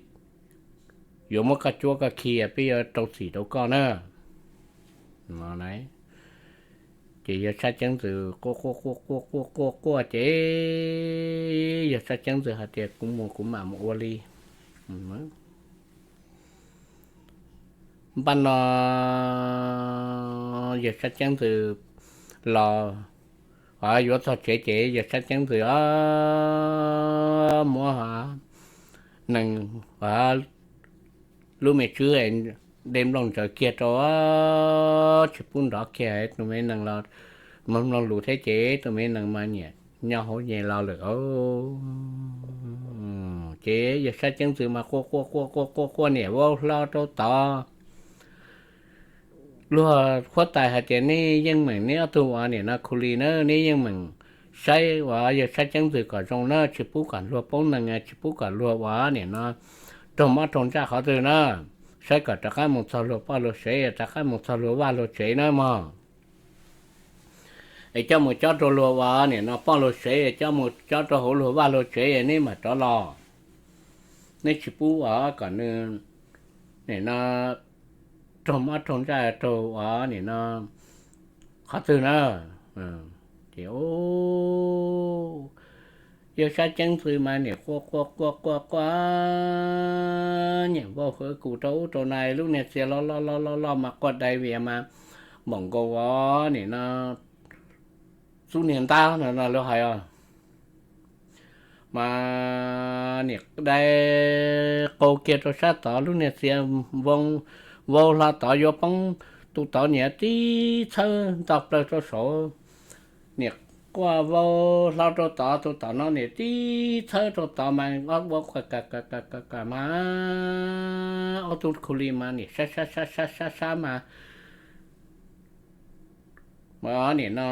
yuav muab koj cuab koj khi, peb yuav rau txim rau koj na. Ces yawg Sab Ceeb Ntxwg quaj quaj quaj quaj quaj quaj quaj ces yawg Sab Ceeb Ntxwg hais tias kuv mus kuv mam mus ua li. Npaj no yawg Sab Ceeb Ntxwg los yuav txog tsev ces yawg Sab Ceeb Ntxwg muab nees lub me tswb de nplooj ntsaws kiag rau, tsis pub nrov kiag tus me nees los mloog mloog lus thiab ces tus me nees mas niam nyob hauv nyem los lawm. Ces yawg Sab Ceeb Ntxwg mas quaj quaj quaj quaj quaj quaj niam vau hlo rau tod. Luag huab tais hais tias nej yeej meem neb ob tug uas nim no khu li na, neb yeej meem saib uas yawg Sab Ceeb Ntxwg kom zoo na, tsis pub kom luag poob nees, tsis pub kom luag uas nim no raug mob raug ntsaj qhov twg na, saib kom rov qab mus txog luag poj luag sev, rov qab mus txog luag vaj luag tsev na mog. Es coj mus cob rau luag uas nim no poj luag sev, coj mus cob rau hauv luag vaj luag tsev, neb mam rov los. Neb tsis pub uas kom nws nim no raug mob raug ntsaj raug uas nim no qhov twg na. Ces yawg Sab Ceeb Ntxwg mas niam quaj quaj quaj quaj quaj, niam vau hwv kus rau ub rau na, lub niag txiag loj loj loj loj loj mas quaj dai vias mas npaum nkaus uas nim no xub niag ntab no no lawv hais os. Mas niam dai qau kiag rau sab tod, lub niag txiag vau hlo tod yuav poob, tus tod niam tib txhawb nto plaws rau saud. Niam quaj vau hlo rau tod, tus tom no niam tib txhawb rau tod mas ob ua ka ka ka ka ka mas ob tug khu li mas niam sab sab sab sab sab mas nim no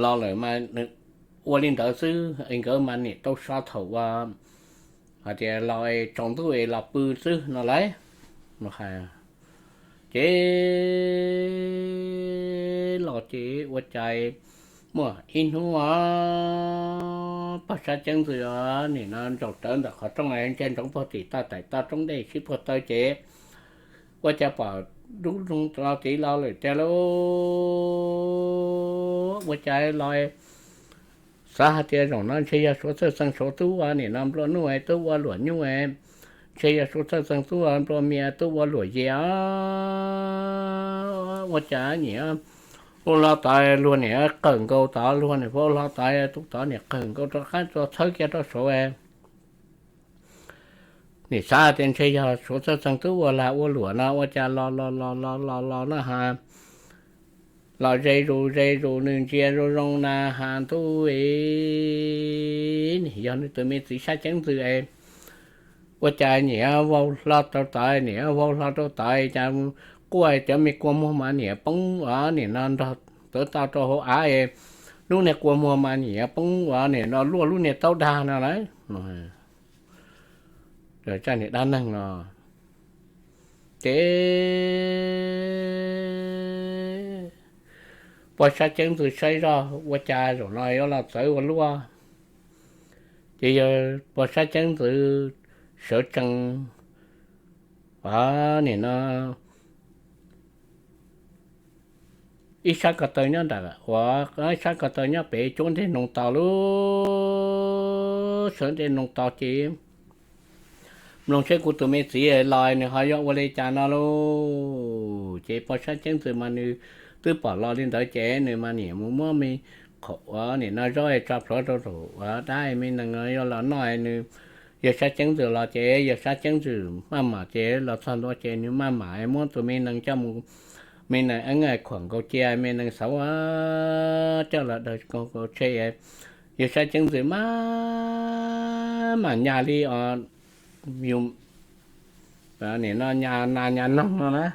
los lawm mas ua li ntawd xwb es nkawd mas niam tau so thaum uas hais tias los es tsaus ntuj es los pw xwb no lauj. Ces los ces ua cas muaj ib hnub pog Sab Ceeb Ntxwg nim no ntsaum rawv ntawm qhov rooj, ntsia ntsoov puag tim toj, taim toj roob dej sib puag taw ces ua cas pom dub zoo los tid los lawm tiag lauj. Ua cas los xav hais tias zaum no ntshe yog Suav Txawj Txeeg Suav tub ua nim no nplua nuj, tub ua luam nyuj, ntshe yog Suav Txawj Txeeg tub ua nplua mias, tub ua luam yes. Ua cas nim ua hlo tod luag nim qawm nkaus tod, luag nim ua hlo tod, tus tod nim qawm nkaus rov qab txhawb kiag rau saud. Nim xav tias ntshe yog Suav Txawj Txeeg tub ua lag ua luam no ua cas los los los los los los no ha, los ze zus ze zus nws ntsia zoo zoo na has ntuj, nim yog nws tus me txiv Sab Ceeb Ntxwg es ua cas nim vau hlo rau tod, nim vau hlo rau tod cas quaj cov me kua muag mas nim poob ua nim no nrog tawv tau rau hauv av es lub niag kua muag mas nim poob ua nim no luaj lub niag taub dag no lawm. Zaj niag dab neeg no ces pog Sab Ceeb Ntxwg saib zoj ua cas zaum no yuav los txawv ua luaj. Ces yog pog Sab Ceeb Ntxwg sawv tsees ua nim no ib sab ko taw nyob nram, ua ib sab ko taw nyob pem cuab ntej noog taus lub, sawv ntej noog taus ces mloog seb kuv tus me txiv los nws ho yuav ua li cas no lauj. Ces pog Sab Ceeb Ntxwg mas nws twb pom los li ntawd ces nws mas nim mus muab me qhov ua nim no zaub tso plhuav rau tus ua dab me nees yuav los noj. Nws yawg Sab Ceeb Ntxwg los ces yawg Sab Ceeb Ntxwg maj mam ces los txog ntua ces nws maj mam muab tus me nees coj mus, me nees eeb khuam nkaus cia, me nees xauv coj los daws nkaus tsev. Yawg Sab Ceeb Ntxwg maj mam nyas li os, yus nim no nyas nas nyas noog no na,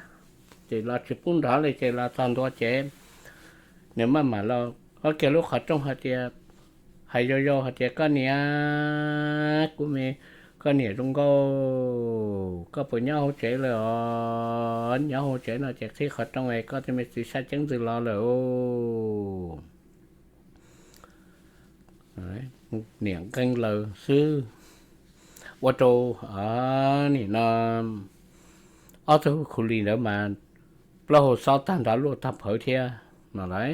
ces los tsis pub nrov li ces los txog ntua ces nws maj mam los ob kiag lub qhov rooj hais tias, hais yau yau hais tias, koj niam, kuv me, koj niam zoo nkauj, koj puas nyob hauv tsev lawm os? Nyob hauv tsev no ces qhib qhov rooj es koj tus me txiv Sab Ceeb Ntxwg los lawm. Niam nqee laws xwb, ua rau nim no ob tug khu li ntawd mas plaub hau xob tag nrho luaj tag phawv thiab no lauj,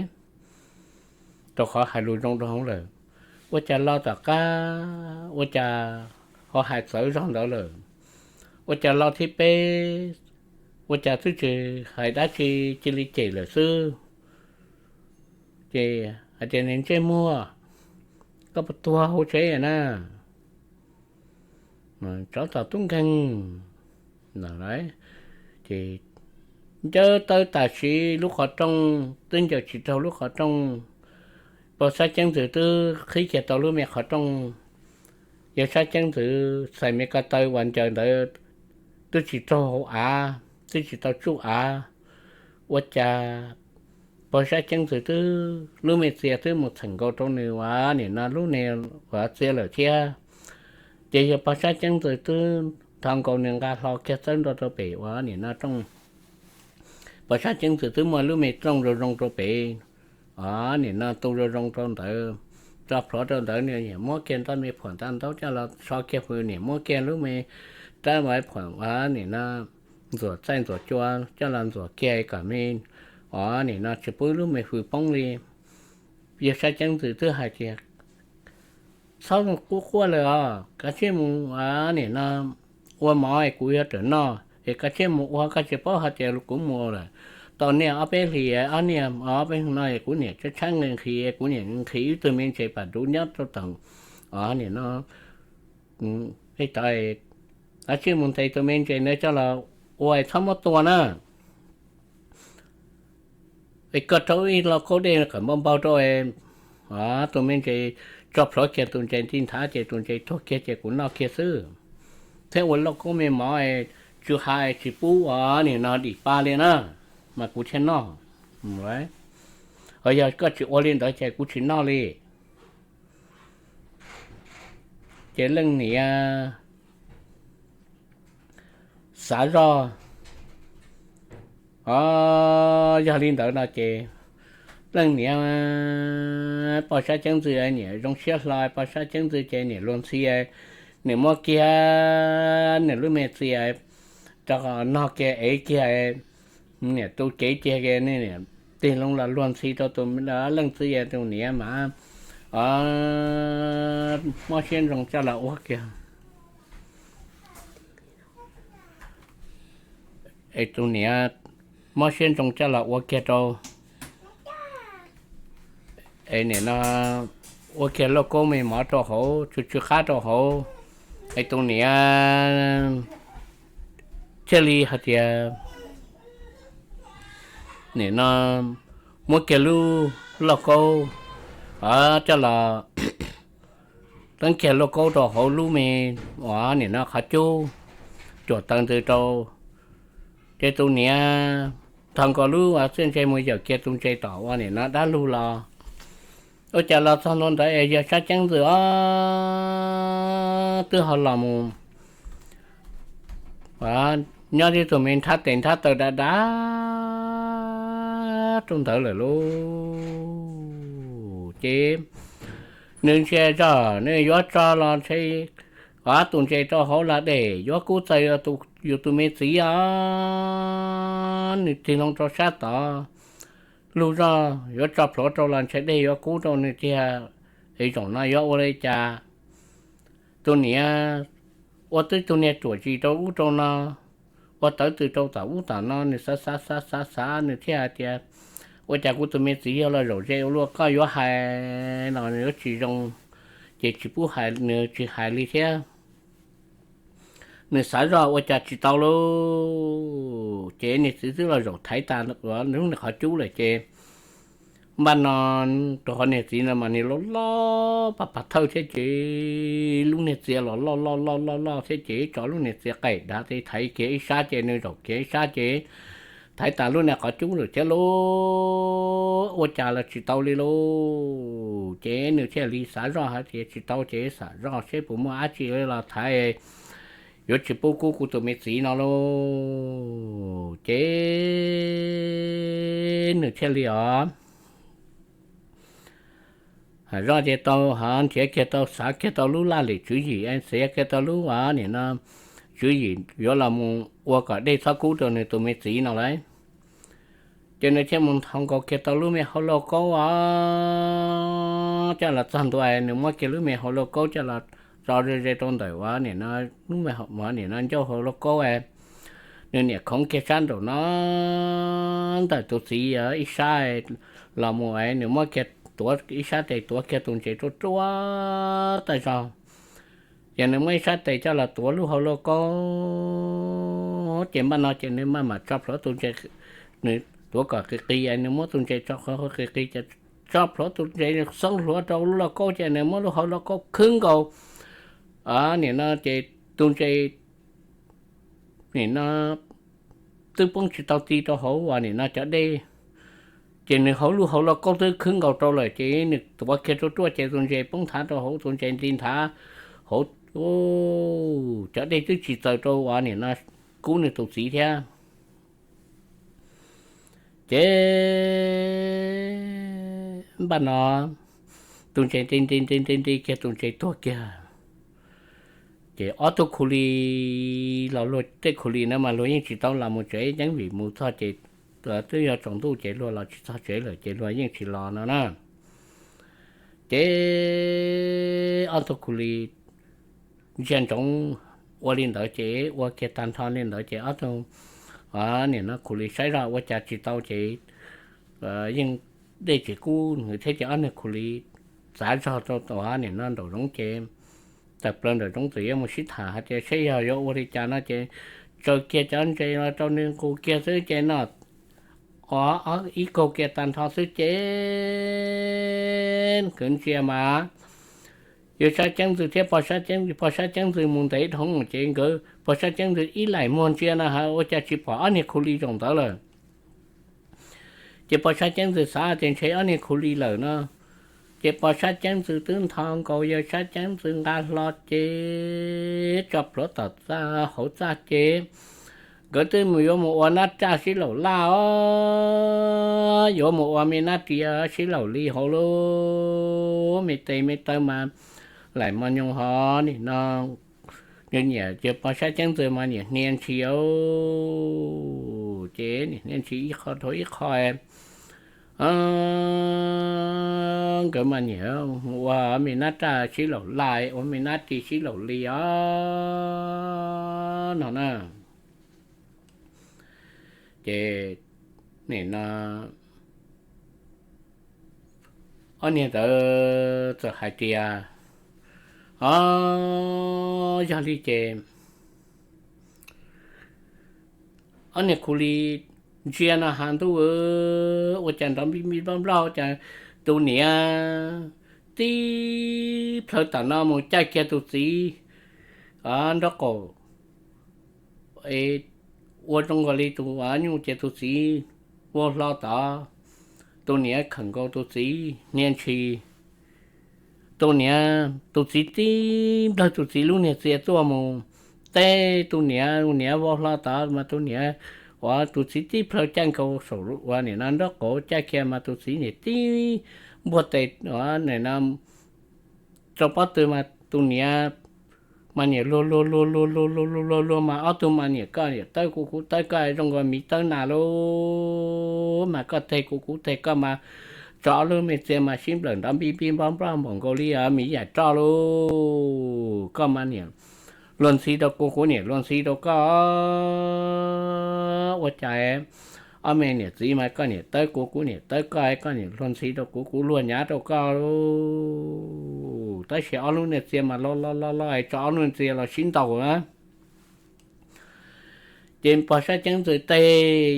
rau qhov hais lus zoo rau hauv lawm. Ua cas los tom qab ua cas ho hais txawv zog ntawd lawm? Ua cas los thib peb ua cas twb tsis hais dab tsi, cia li cem lawm xwb? Ces hais tias, niag ntsej muag, koj puas tuag hauv tsev na? Tsov tom tub nkeeg. Ces ncawg tawb tam sim lub qhov rooj twb ncaws tsis raug lub qhov rooj. Pog Sab Ceeb Ntxwg twb qhib kiag tau lub me qhov rooj. Yawg Sab Ceeb Ntxwg txhais me ko taw uas ncaws ntawd twb tsis raug hauv av, twb tsis tau tsuj av. Ua cas pog Sab Ceeb Ntxwg twb lub me txia twb mus txheem nkaus rau nws ua nim no lub niag ua txia lawm thiab. Ces yog pog Sab Ceeb Ntxwg twb nthos nkaus nws nqa hlo kiag txawb nrog rau pem ua nim no rooj. Pog Sab Ceeb Ntxwg twb muaj lub me rooj zoo zoo rau pem, ua nim no tu zoo zoo rau ntawd, tso plhuav rau ntawd, nws niam muab kiag nrab me phuam nta ntaub coj los so kiag hws, niam muab kiag lub me rab me phuam ua nim no ntxuam txaij ntxuam cua coj los ntxuam kiag kom me, ua nim no tsis pub lub me hws poob li. Yawg Sab Ceeb Ntxwg twb hais tias, txhob quaj quaj lawm os, kav tsij mus ua nim no ua mov es kuv yuav rawm noj es kav tsij mus ua, koj tsis paub hais tias kuv mus lawm tau niaj ob peb hlis, ob niaj ob peb no es kuv niam tshaib tshaib nqhis nqhis, kuv niam nqhis ib tug me ntses pam duv nyob rau tom, ua nim no, kav tsij mus ntes tus me ntses ntawd coj los ua, txhob muab tua na. Es koj rau ib lauj kaub dej kom npau npau rau, tus me ntses, tso plhuav kiag tus ntses nti nthav ces tus ntses tuag kiag ces kuv noj kiag xwb. Thiab ua lauj kaub me mov, tsw ha tsis pub ua nim no dim pa li na, mas kuv thiaj noj. Ho yog koj tsis ua li ntawd ces kuv tsis noj li. Ces leej niam xav zoj O, yog li ntawd no ces leej niam poj sab ceeb ntxwv niam zoo siab hlo, poj sab ceeb ntxwv ces niam luag ntxhi, nws muab kiag nws lub me txiv rau nog kiag ev kiag, niam tu cev kiag, niam tig loo los luag ntxhi rau tus leej txiv, tus niam mas mob siab ntsoov coj los ua kiag. Es tus niam mob siab ntsoov coj los ua kiag rau, es nim no ua kiag lauj kaub me mov rau hauv, tsw tsw qab rau hauv. Es tus niam thiaj li hais tias, nim no muab kiag lub lauj kaub coj los, teeb kiag lauj kaub rau hauv lub me, uas nim no qhov cub, cuam taws ntws rau. Ces tus niam tho nkaus lub txiaj ntse mus yawm kiag tus ntses tom uas nim no dab lug los. Ua cas los txog ntua ntawd es yawg sab ceeb ntxwv os twb ho los mus nyob tib tug me nrhab tes nrhab taw dav dav rau ntawd lawm lauj. Ces nws ntsia zog nws yuav tso los ntshe, o, tus ntses rau hauv los dej yuav kub txaws yus tus me txiv os. Nws tig loo rau sab tod, lug zog yuav tso plhuav rau los ntshe dej yuav kub rau nws tiag. Es zaum no yuav ua li cas? Tus niam ua twb tus niag ruam zis rau ub rau no, ua tawv tws rau tom ub tom no, nws xav xav xav xav xav nws thiaj hais tias, ua cas kuv tus me txiv yog los zaum ze ua luaj, koj yuav hais los nws yuav tsis zoo, ces tsis pub hais, nws tsis hais li thiab. Nws xav zoj ua cas tsis tau lauj, ces niag txiv twb los zaum thaiv tas lub niag qhov cub lawm ces npaj no rau qhov niag txiv no mas niag loj loj pab pas thawj thiab ces lub niag txiv los loj loj loj loj loj thiab ces tso lub niag txiv qaim dav tes thaiv kiag ib sab ces nws zaum kiag ib sab ces thaiv tas lub niag qhov cub lawm thiab lauj, ua cas los tsis tau li lauj. Ces nws thiaj li xav zoj hais tias tsis tau ces xav zoj seb puas muaj dab tsi los thaiv, yuav tsis pub kub kuv tus me txiv no lauj. Ces nws thiaj li os zoj ces tau ho nrhiav kiag tau xav kiag tau lub laj lim tswv yim, xav kiag tau lub nim no tswv yim yuav los mus ua kom dej txhob kub rau nws tus me txiv no lauj. Ces nws thiaj mus nthos nkaus kiag tau lub me hauv lauj kaub os, coj los txog ntua nws muab kiag lub me hauv lauj kaub coj los tso ze ze rau ntawm uas nim no, lub me nim no ncauj hauv lauj kaub, nws niam khoov kiag sab nraum no ntawm tus txiv ib sab los mus, nws muab kiag tuav ib sab tes tuav kiag tus ntses ruaj ruaj tag zog. Ces nws muab ib sab tes coj los tuav lub hauv lauj kaub, ces npaj no ces nws maj mam tso plhuav tus ntses, nws tuav kom qis qis, nws muab tus ntses tso qis qis ces tso plhuav tus ntses xoob hluav rau lub lauj kaub ces nws muab lub hauv lauj kaub khwb nkaus. Nim no ces tus ntses nim no twb poob tsis tau ti rau hauv uas nim no cov dej, ces nws hauv lub hauv lauj kaub twb khwb nkaus rau lawm ces nws tuav kiag ruaj ruaj ces tus ntses poob nthav rau hauv, tus ntses nti nthav hauv, cov dej twb tsis txaws rau uas nim no kub nws tus txiv thiab. Ces npaj no tus ntses nti nti nti nti nti kiag tus ntses tuag kiag. Ces ob tug khu li los luag tej khu li na mas luag yeej tsis tau los mus tsev yeeb vim mus txog ces twb yuav tsaus ntuj ces luag los tsis txog tsev lawm ces luag yeej tsis los no na. Ces ob tug khu li ntsia ntsoov ua li ntawd ces ua kiag tag nrho li ntawd ces ob tug nim no khu li saib zoj ua cas tsis tau ces yeej dej tsis kub nws thiab ces ob niag khu li txav zog rau nim no nraum zoov ces tawm plaws nraum zoov txawm yuav mus sib tham hais tias saib yog yuav ua li cas no ces tsaws kiag cov ntses los rau nws nqus kiag xwb ces no ib kaug kiag tag nrho xwb ces nkawd ntsia mas yawg sab ceeb ntxwv thiab pog sab ceeb ntxwv mus ntev dhau ces nkawd pog sab ceeb ntxwv ib laim muag ntsia no ha ua cas tsis pom ob niag khu li zaum ntawd lawm. Ces pog sab ceeb ntxwv xav tias ntshe ob niag khu li lawm no, ces pog sab ceeb ntxwv twb nthos nkaus yawg sab ceeb ntxwv nqa hlo ces tso plhuav tom txaj hauv txaj ces nkawd twb mus yuav mus ua nab raj sib laum laj os, yuav mus ua me nab ris sib laum li hauv lub me tes me taw mas laim mos nyoos hov nim no nyiam ces pog Sab Ceeb Ntxwg mas niam hnia ntshis os, ces niam hnia ntshis ib qho dhau ib qho. Nkawd mas niam mus ua me nab raj sib laum laj, ua me nab ris sib laum li os no na. Ces nim no ob niag ntawd txawm hais tias, o, yog li ces ob niag khu li ntsia no has ntuj, ua cas nrov npij npij nploj nploj, ua cas tus niam tib plhaw tam no mus caij kiag tus txiv nraub qaum, ua zoo nkaus li tus nyuj ces tus txiv vau hlo tod, tus niam khawm nkaus tus txiv hnia ntshis. Tus niam, tus txiv tib nplawg tus txiv lub niag txia tuaj mus teb tus niam, tus niam vau hlo tod mas tus niam, uas tus txiv tib plhaw caij nkaus saum uas nim no nraub qaum caij kiag mas tus txiv niam tib npuaj tes nim no rau pob tw mas tus niam mas niam luag luag luag luag luag luag luag luag luag mas ob tug mas niam koj niam tawb kuv kuv tawb koj zoo nkaus miv tawb nas lauj, mas koj teg kuv kuv teg koj mas tso ob lub me txia mas sib nplawm nrov npij npij nploj nploj npaum nkaus li miv yaim roj lauj. Koj mas niam luag ntxhi rau kuv kuv niam luag ntxhi rau koj. Ua cas ob me niam txiv mas koj niam tawb kuv kuv niam tawb koj, koj niam luag ntxhi rau kuv kuv luag nyav rau koj lauj. Tab sis ob lub niag txia mas loj loj loj loj es tso ob lub niag txia los sib ntaus na. Ces pog Sab Ceeb Ntxwg teg,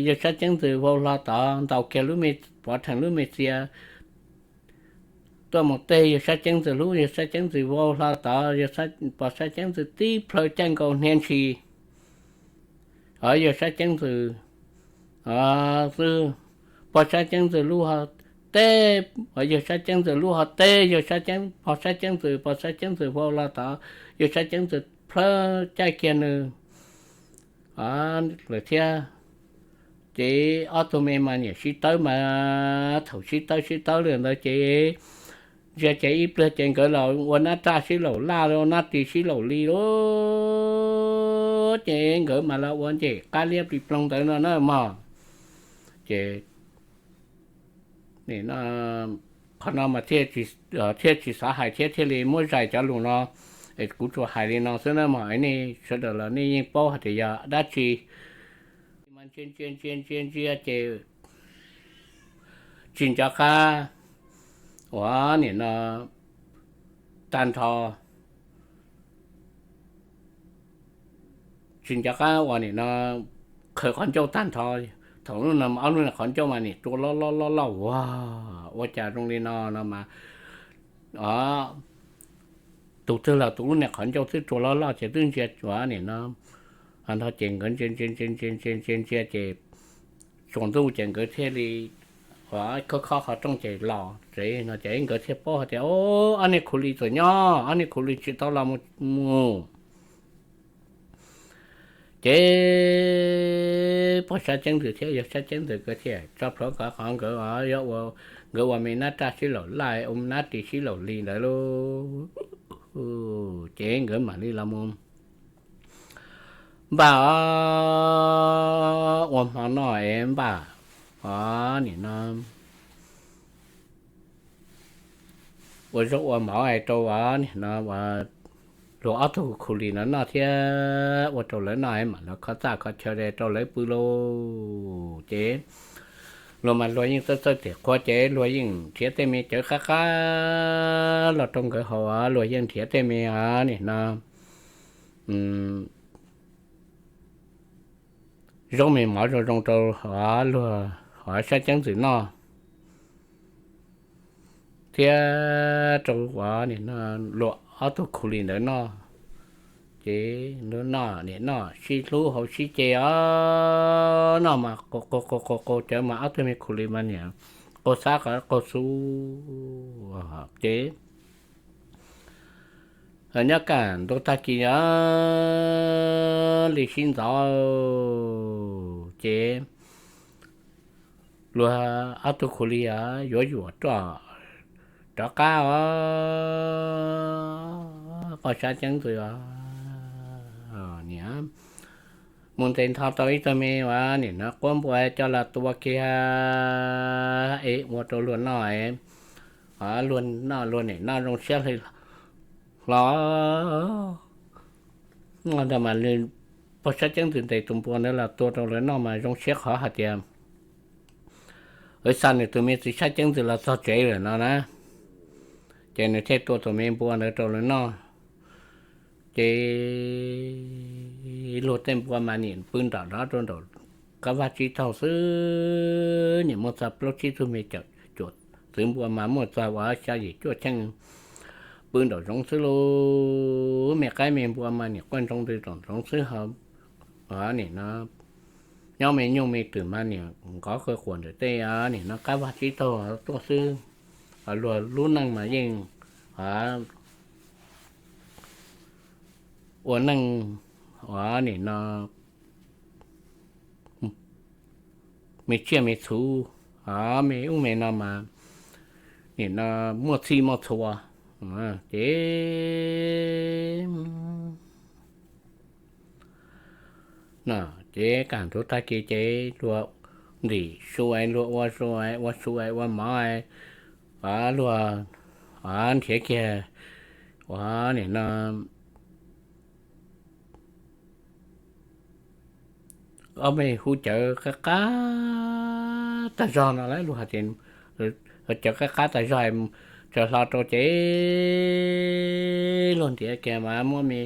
yawg Sab Ceeb Ntxwg vau hlo tod ntaus kiag lub me, pov rhees lub me txia tuaj mus teg yawg Sab Ceeb Ntxwg lub, yawg Sab Ceeb Ntxwg vau hlo tod, pog Sab Ceeb Ntxwg tib plhaw caij nkaus hnia ntshis. Yawg Sab Ceeb Ntxwg xwb, pog Sab Ceeb Ntxwg lub ho teb, yawg Sab Ceeb Ntxwg lub ho teb, yawg Sab Ceeb, pog Sab Ceeb Ntxwg, pog Sab Ceeb Ntxwg vau hlo tod, yawg Sab Ceeb Ntxwg plhaw caij kiag nws lawm thiab. Ces ob tug me mas niam sib tawb mas thaum sib tawb sib tawb li ntawd ces ntsia ces ib pliag ces nkawd los ua nab raj sib laum laj, nab ris sib laum li lauj. Ces nkawd mas los ua nce qab liab plig ploog ntawd no na mog. Ces qhov no mas thiaj tsis xav hais thiab thiaj li muab zais cov lus no, es kuv tsuas hais li no xwb na mog. Nej sawv daws los nej yeej paub hais tias yog dab tsi. Mas ntsia ntsia ntsia ntsia ntsia ces tsis nco qab uas nim no tag nrho, tsis nco qab uas nim no qhwv qhov ncauj tag nrho. Thaum lub no ob lub niag qhov ncauj mas nim rua loj loj loj loj ua, ua cas zoo li no no mas tus twg los tus lub niag qhov ncauj twb rua loj loj ces twb ntsia ua nim no nrho ces nkawd ntsia ntsia ntsia ntsia ntsia ntsia ntsia ces tsaus ntuj ces nkawd thiaj li ua khob khob qhov rooj ces los tsev no ces nkawd thiaj paub hais tias ob niag khu li txawm nyob, ob niag khu li tsis tau los mus. Ces pog Sab Ceeb Ntxwg thiab yawg Sab Ceeb Ntxwg nkawd thiaj tso plhuav kom qhov nkawd, nkawd ua me nab raj sib laum laj, ua me nab ris sib laum li ntawd lauj. Ces nkawd mam li los mus npaj os, ua hmo noj es npaj os nim no ua zaub ua mov es rau nim no luag ob tug khu li no noj thiab ua rau lawv noj es mam los kho txaj kho chaw rau lawv pw lauj. Ces luag mas luag yeej txawj txawj tiam qhua ces luag yeej nrhiav tej me cawv qab qab los rau nkawd haus, luag yeej nrhiav tej me nim no zaub me mov zoo zoo rau luag hov Sab Ceeb Ntxwg noj thiab rau luag ob tug khu li ntawd noj. Ces noj nim noj sib hlub haus sib ce os, noj mas qus qus qus qus cawv mas ob tug me khu li mas nim qus xab qus xub ces Nyob kaj ntug tag kis os, li sib ntxov ces luag ob tug khu li os yuav yuam roj rov qab os, quaj sab ceeb ntxwv os. Niam, mus ntes nthos tau ib tug me uas nim no quab npua coj los tua kiag es ua rau luag noj, luag noj luag niam noj zoo siab hlo hlo. Ntawd mas nws pog sab ceeb ntxwv ntes tus npua ntawd los tua rau lawv noj mas zoo siab qhov hais tias lawv xa nws tus me txiv sab ceeb ntxwv los txog tsev lawm no na, ces nws thiaj tua tus me npua ntawd rau lawv noj. Ces luag tej npua mas nim pw nram nrov rau nraum qab vaj tsib taug xwb, nim muaj txog plaub tsib tug me cawm cuam txwv npua mas muaj txog uas xya yim cuaj cheej pw nraum zoov xwb lauj. Me qaib me npua mas nim quaj ntsoo ntws nraum zoov xwb ho, nim no nyob me nyuj me twm mas nim nqov qw quas ntawm tej nim no qab vaj tsib taug tuaj xwb. Luag lub neej mas yeej ua neej ua nim no me tsiaj me txhu, me ub me no mas nim no muaj txhij muaj txhua. Ces ces kaj ntug tag kis ces luag ntim su, luag ua su, ua su ua mov, luag nrhiav kiag ua nim no ob me hub cawv qab qab tag zog no lawm, luag hais tias cawv qab qab tag zog, tsaws hlo rau ces luag nrhiav kiag mas muab me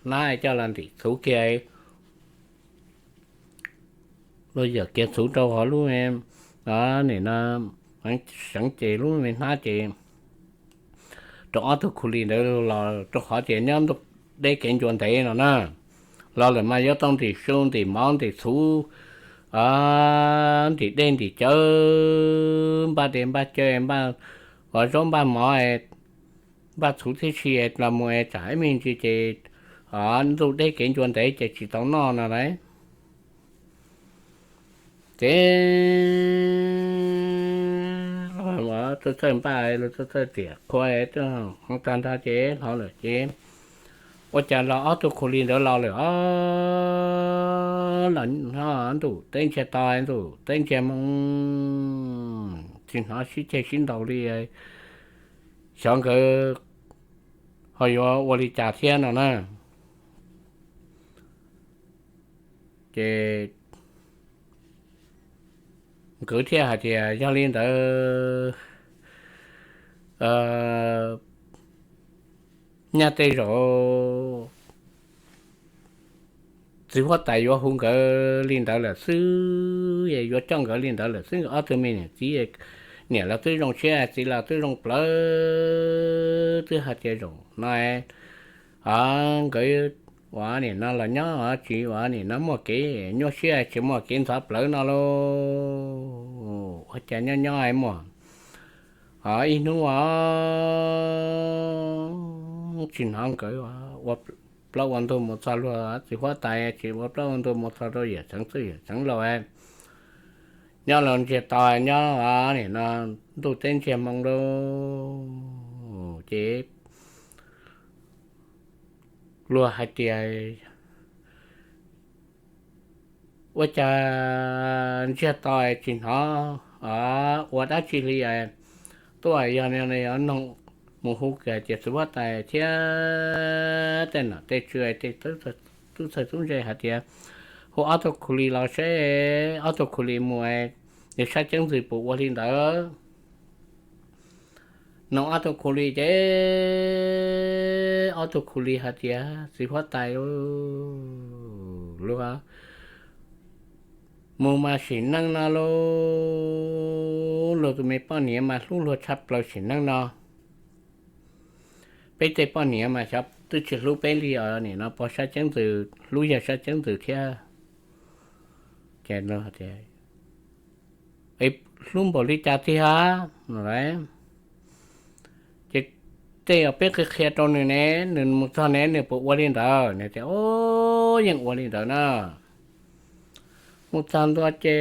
hnab coj los ntim txhuv kiag, luag yawm kiag txhuv rau hauv lub nim no seev ces lub me hnab ces rau ob tug khu li ntawd los rau qhov tias nyob ntuj deb kev ncua ntev no na, los lawm mas yuav tau ntim su ntim mov ntim txhuv, ntim dej ntim cawv, npaj dej npaj cawv, npaj zaub npaj mov, npaj txhuv tib si los mus tsam ib me ntsis ces ntuj deb kev ncua ntev ces tsis tau noj no lauj. Ces txawj txawj npaj, txawj txawj riam qhua, tag nrho ces hlo lawm ces ua cas los ob tug khu li ntawd los lawm os, los ntuj teb ntsiag to ntuj teb ntsiag moo, tsis hnov sib ceg sib ntaus li, xyov nkawd ho yuav ua li cas thiab no na. Ces nkawd thiaj hais tias yog li ntawd nyaj tej zaum txiv huab tais yuav hu nkawd li ntawd lawm xwb, yuav coj nkawd li ntawd lawm xwb, ob tug me niam txiv, niam los twb zoo siab, txiv los twb zoo plawv, twb hais tias zaum no nkawd ua nim no los nyob tsis ua nim no muaj kev nyuaj siab tsis muaj kev ntxhov plawv no lauj. Ua cas nyob nyob muaj ib hnub tsis hnov nkawd ua plaub ua ntug mus txog luag txiv huab tais, tsis ua plaub ua ntug mus txog rau yawm txheev txwj yawm txheev laus, nyob los ntsiag to nyob nim no ntuj teb ntsiag moo lauj. Ces luag hais tias ua cas ntsiag to tsis hnov ua dab tsi li tuaj, yog noog mus hu kiag tias txiv huab tais thiab tej nom tej tswv, tej tub txawj tub ntse hais tias hu ob tug khu li los seb ob tug khu li mus nws sab ceeb ntxwv puas ua li ntawd. Noog ob tug khu li ces ob tug khu li hais tias txiv huab tais lauj, luag mus mas sim neej no lauj, luag tus me poj niam mas hlub luag tshaj plaws sim neej no. Peb tej poj niam mas xyov twb tsis hlub peb li os, nim no pog sab ceeb ntxwv hlub yawg sab ceeb ntxwv thiab. Ces hlub npaum li cas tiag no lauj. Ces tej uas peb qhia qhia rau nws ne, nws mus txog ne nws puas ua li ntawd? Nws tias, Au, yeej ua li ntawd na. Mus txog ntua ces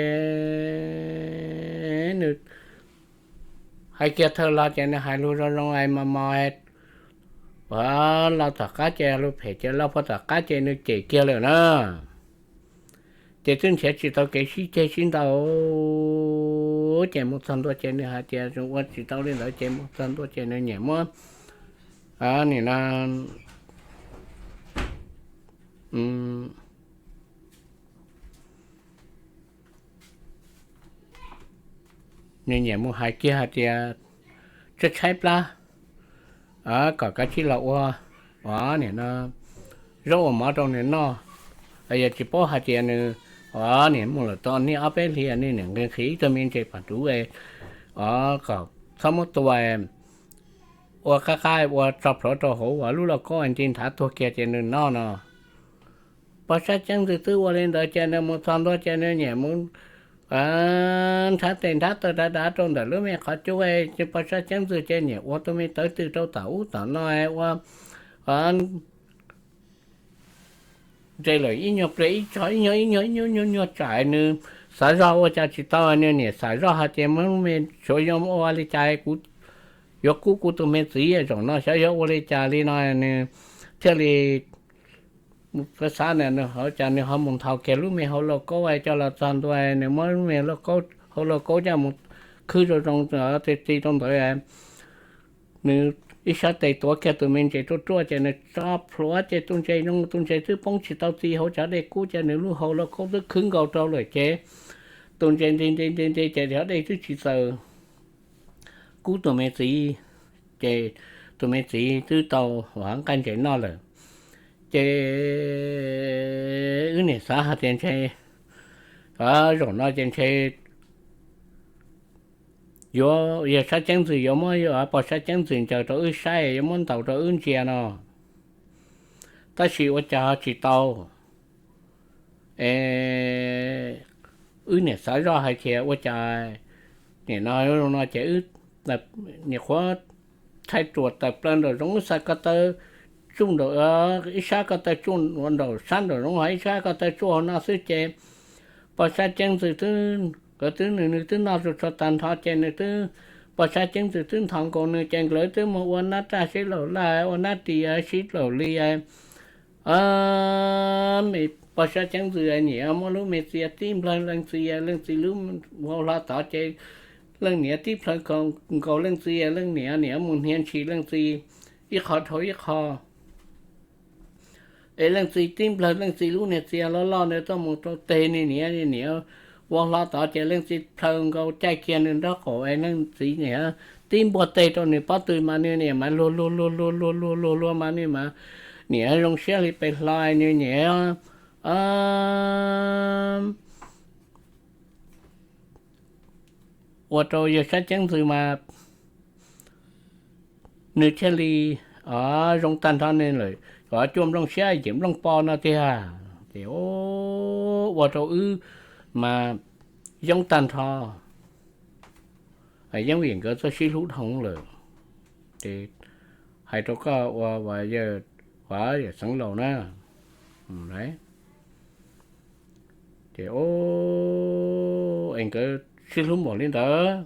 nws hais kiag thawj los ces nws hais lus zoo zoo mos mos, ua los tom qab ces lus phem ces los puag tom qab ces nws cem kiag lawm na. Ces twb nrhiav tsis tau kev sib ceg sib ntaus, ces mus txog ntua ces nws hais tias ua tsis tau li ntawd ces mus txog ntua ces nws nyiam muab nim no nws nyiam mus hais kiag hais tias tshaib tshaib plab kom kav tsij los ua, ua nim no zaub ua mov rau nws noj. Yog tsis paub hais tias nws ua nim mus lawm tau niaj ob peb hlis nws niam nqhis ib tug me ntses pam ruv, ua kom txhob muab tua, ua qab qab ua tso plhuav rau hauv ua lub lauj kaub nti nrhav tuag kiag ces nws noj no. Pog sab ceeb ntxwg twb ua li ntawd ces nws mus txog ntua ces nws nyiam mus nrhav tes nrhav taw dav dav rau ntawm lub me qhov cub. Pog sab ceeb ntxwg ces nyiam ua tus me tawv twg rau tom ub tom no ua ntshe lawm ib nyuag pliag ib tso ib nyuag ib nyuag ib nyuag nyuag nyuag tsam nws xav zog ua cas tsis tau, nws niam xav zoj hais tias muab me suav yuav ua li cas kuv yuav kub kuv tus me txiv, zaum no xyov yuav ua li cas li no. Nws thiaj li xav xav na, nws ho cas nws ho mus nthos kiag lub me hauv lauj kaub coj los txog ntua, nws muab lub me lauj kaub, hauv lauj kaub coj mus khwb zoo zoo, txi txi rau ntawd. Nws ib sab tes tuav kiag tus me ntses ruaj ruaj ces nws tso plhuav ces tus ntses zoo, tus ntses twb poob tsis tau txi hauv cov dej kub ces nws lub hauv lauj kaub twb khwb nkaus rau lawm ces tus ntses nti nti nti nti ces cov dej twb tsis txaws kub tus me txiv, ces tus me txiv twb tau ua nqaij ntses noj lawm. Ces wb niam xav hais tias ntshe zaum no ces ntshe yuav yog sab ceeb ntxwg yuav muab pog sab ceeb ntxwg ncaws rau wb saib, yuav muab ntaus rau wb ntsia no, tab sis ua cas tsis tau. Es wb niam xav zoj hais tias ua cas nim no no ces wb niam qhuav thaij ruas tawm plaws nraum zoov, wb xa ko taw tsuj nraum, ib sab ko taw tsuj nraum sab nraum zoov ho ib sab ko taw tsuj hauv no xwb ces pog sab ceeb ntxwg twb, nkawd twb nws nws twb noj tsuag tsuag tag nrho ces nws twb, pog sab ceeb ntxwg twb nthos nkaus nws ces nkawd twb mus ua nab raj sib laum laj ua nab ris sib laum li. Pog sab ceeb ntxwg niam muab lub me txiv tib nplawg leej txiv, leej txiv lub vau hlo tod ces leej niam tib plhaw nkaus leej txiv, leej niam niam mus hnia ntshis leej txiv ib qho dhau ib qho. Es leej txiv tib nplawg leej txiv lub niag txiv loj loj ntawd tuaj mus rau teg nws niam, niam vau hlo tod ces leej txiv plhaw nkaus caij kiag nws nraub qaum es leej txiv niam tib npuaj teg rau nws pob tw mas nws niam mas luag luag luag luag luag luag luag luag mas nws mas niam zoo siab li pes hlo, nws niam ua rau yawg sab ceeb ntxwg mas nws thiaj li zoo tag nrho nws lawm, cov cuaj nplooj siab yim nplooj po no tiag. Ces ua rau wb mas yoob tag nrho. Yeeb vim nkawd txawj sib hlub dhau lawm. Ces hais rau koj ua yawg, ua yawm Xeev Laus na, ces es nkawd sib hlub npaum li ntawd.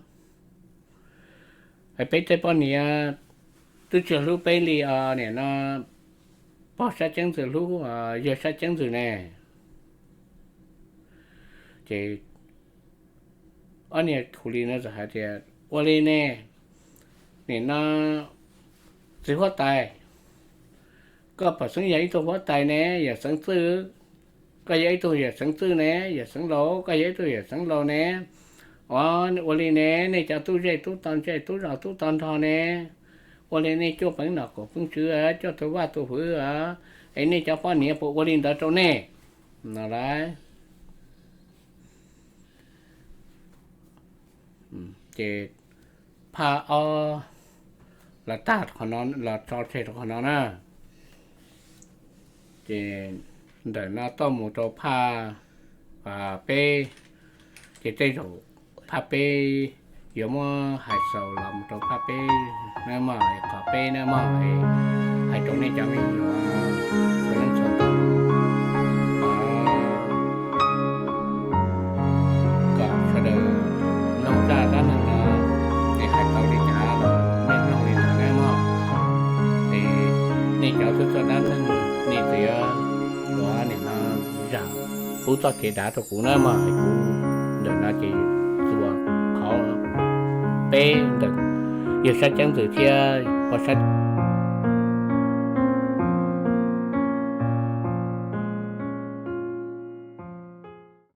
Es peb tej poj niam twb tsis hlub peb li os, nim no pog sab ceeb ntxwg hlub yawg sab ceeb ntxwg ne. Ces ob niag Khu Lis no txawm hais tias, ua li ne, nim no txiv huab tais, koj pom xeeb yog ib tug huab tais ne, yawm Xeev Txwj, koj yog ib tug yawm Xeev Txwj ne, yawm Xeev Laus, koj yog ib tug yawm Xeev Laus ne. Ua li ne, nej cov tub zej tub tau ntsej tub zos tub tau nrog ne, ua li nej cuaj peev nom kaum peev tswv, cuaj tus vaj tus hwv, es nej cov poj niam puas ua li ntawd rau nej no lauj? Ces phaj ob los tag, los tso tseg rau qhov no na. Ces ntawm no tuaj mus rau phaj peb, ces tej zaum phaj peb yuav muab hais xaus los mus rau phaj peb nawb mog, qhov peb nawb mog, hais rau nej cov me nyuam txhua leej txhua tus kom sawv daws mloog zaj dab neeg no, es hais tau li cas los nej mloog li ntawd nawb mog. Es nej cov txhua txhua dab neeg nej txiav ua nim no zam pub txoj kev dav rau kuv nawb mog, es kuv ntawm no ces txuas qhov peb ntawm yawg Sab Ceeb Ntxwg thiab pog Sab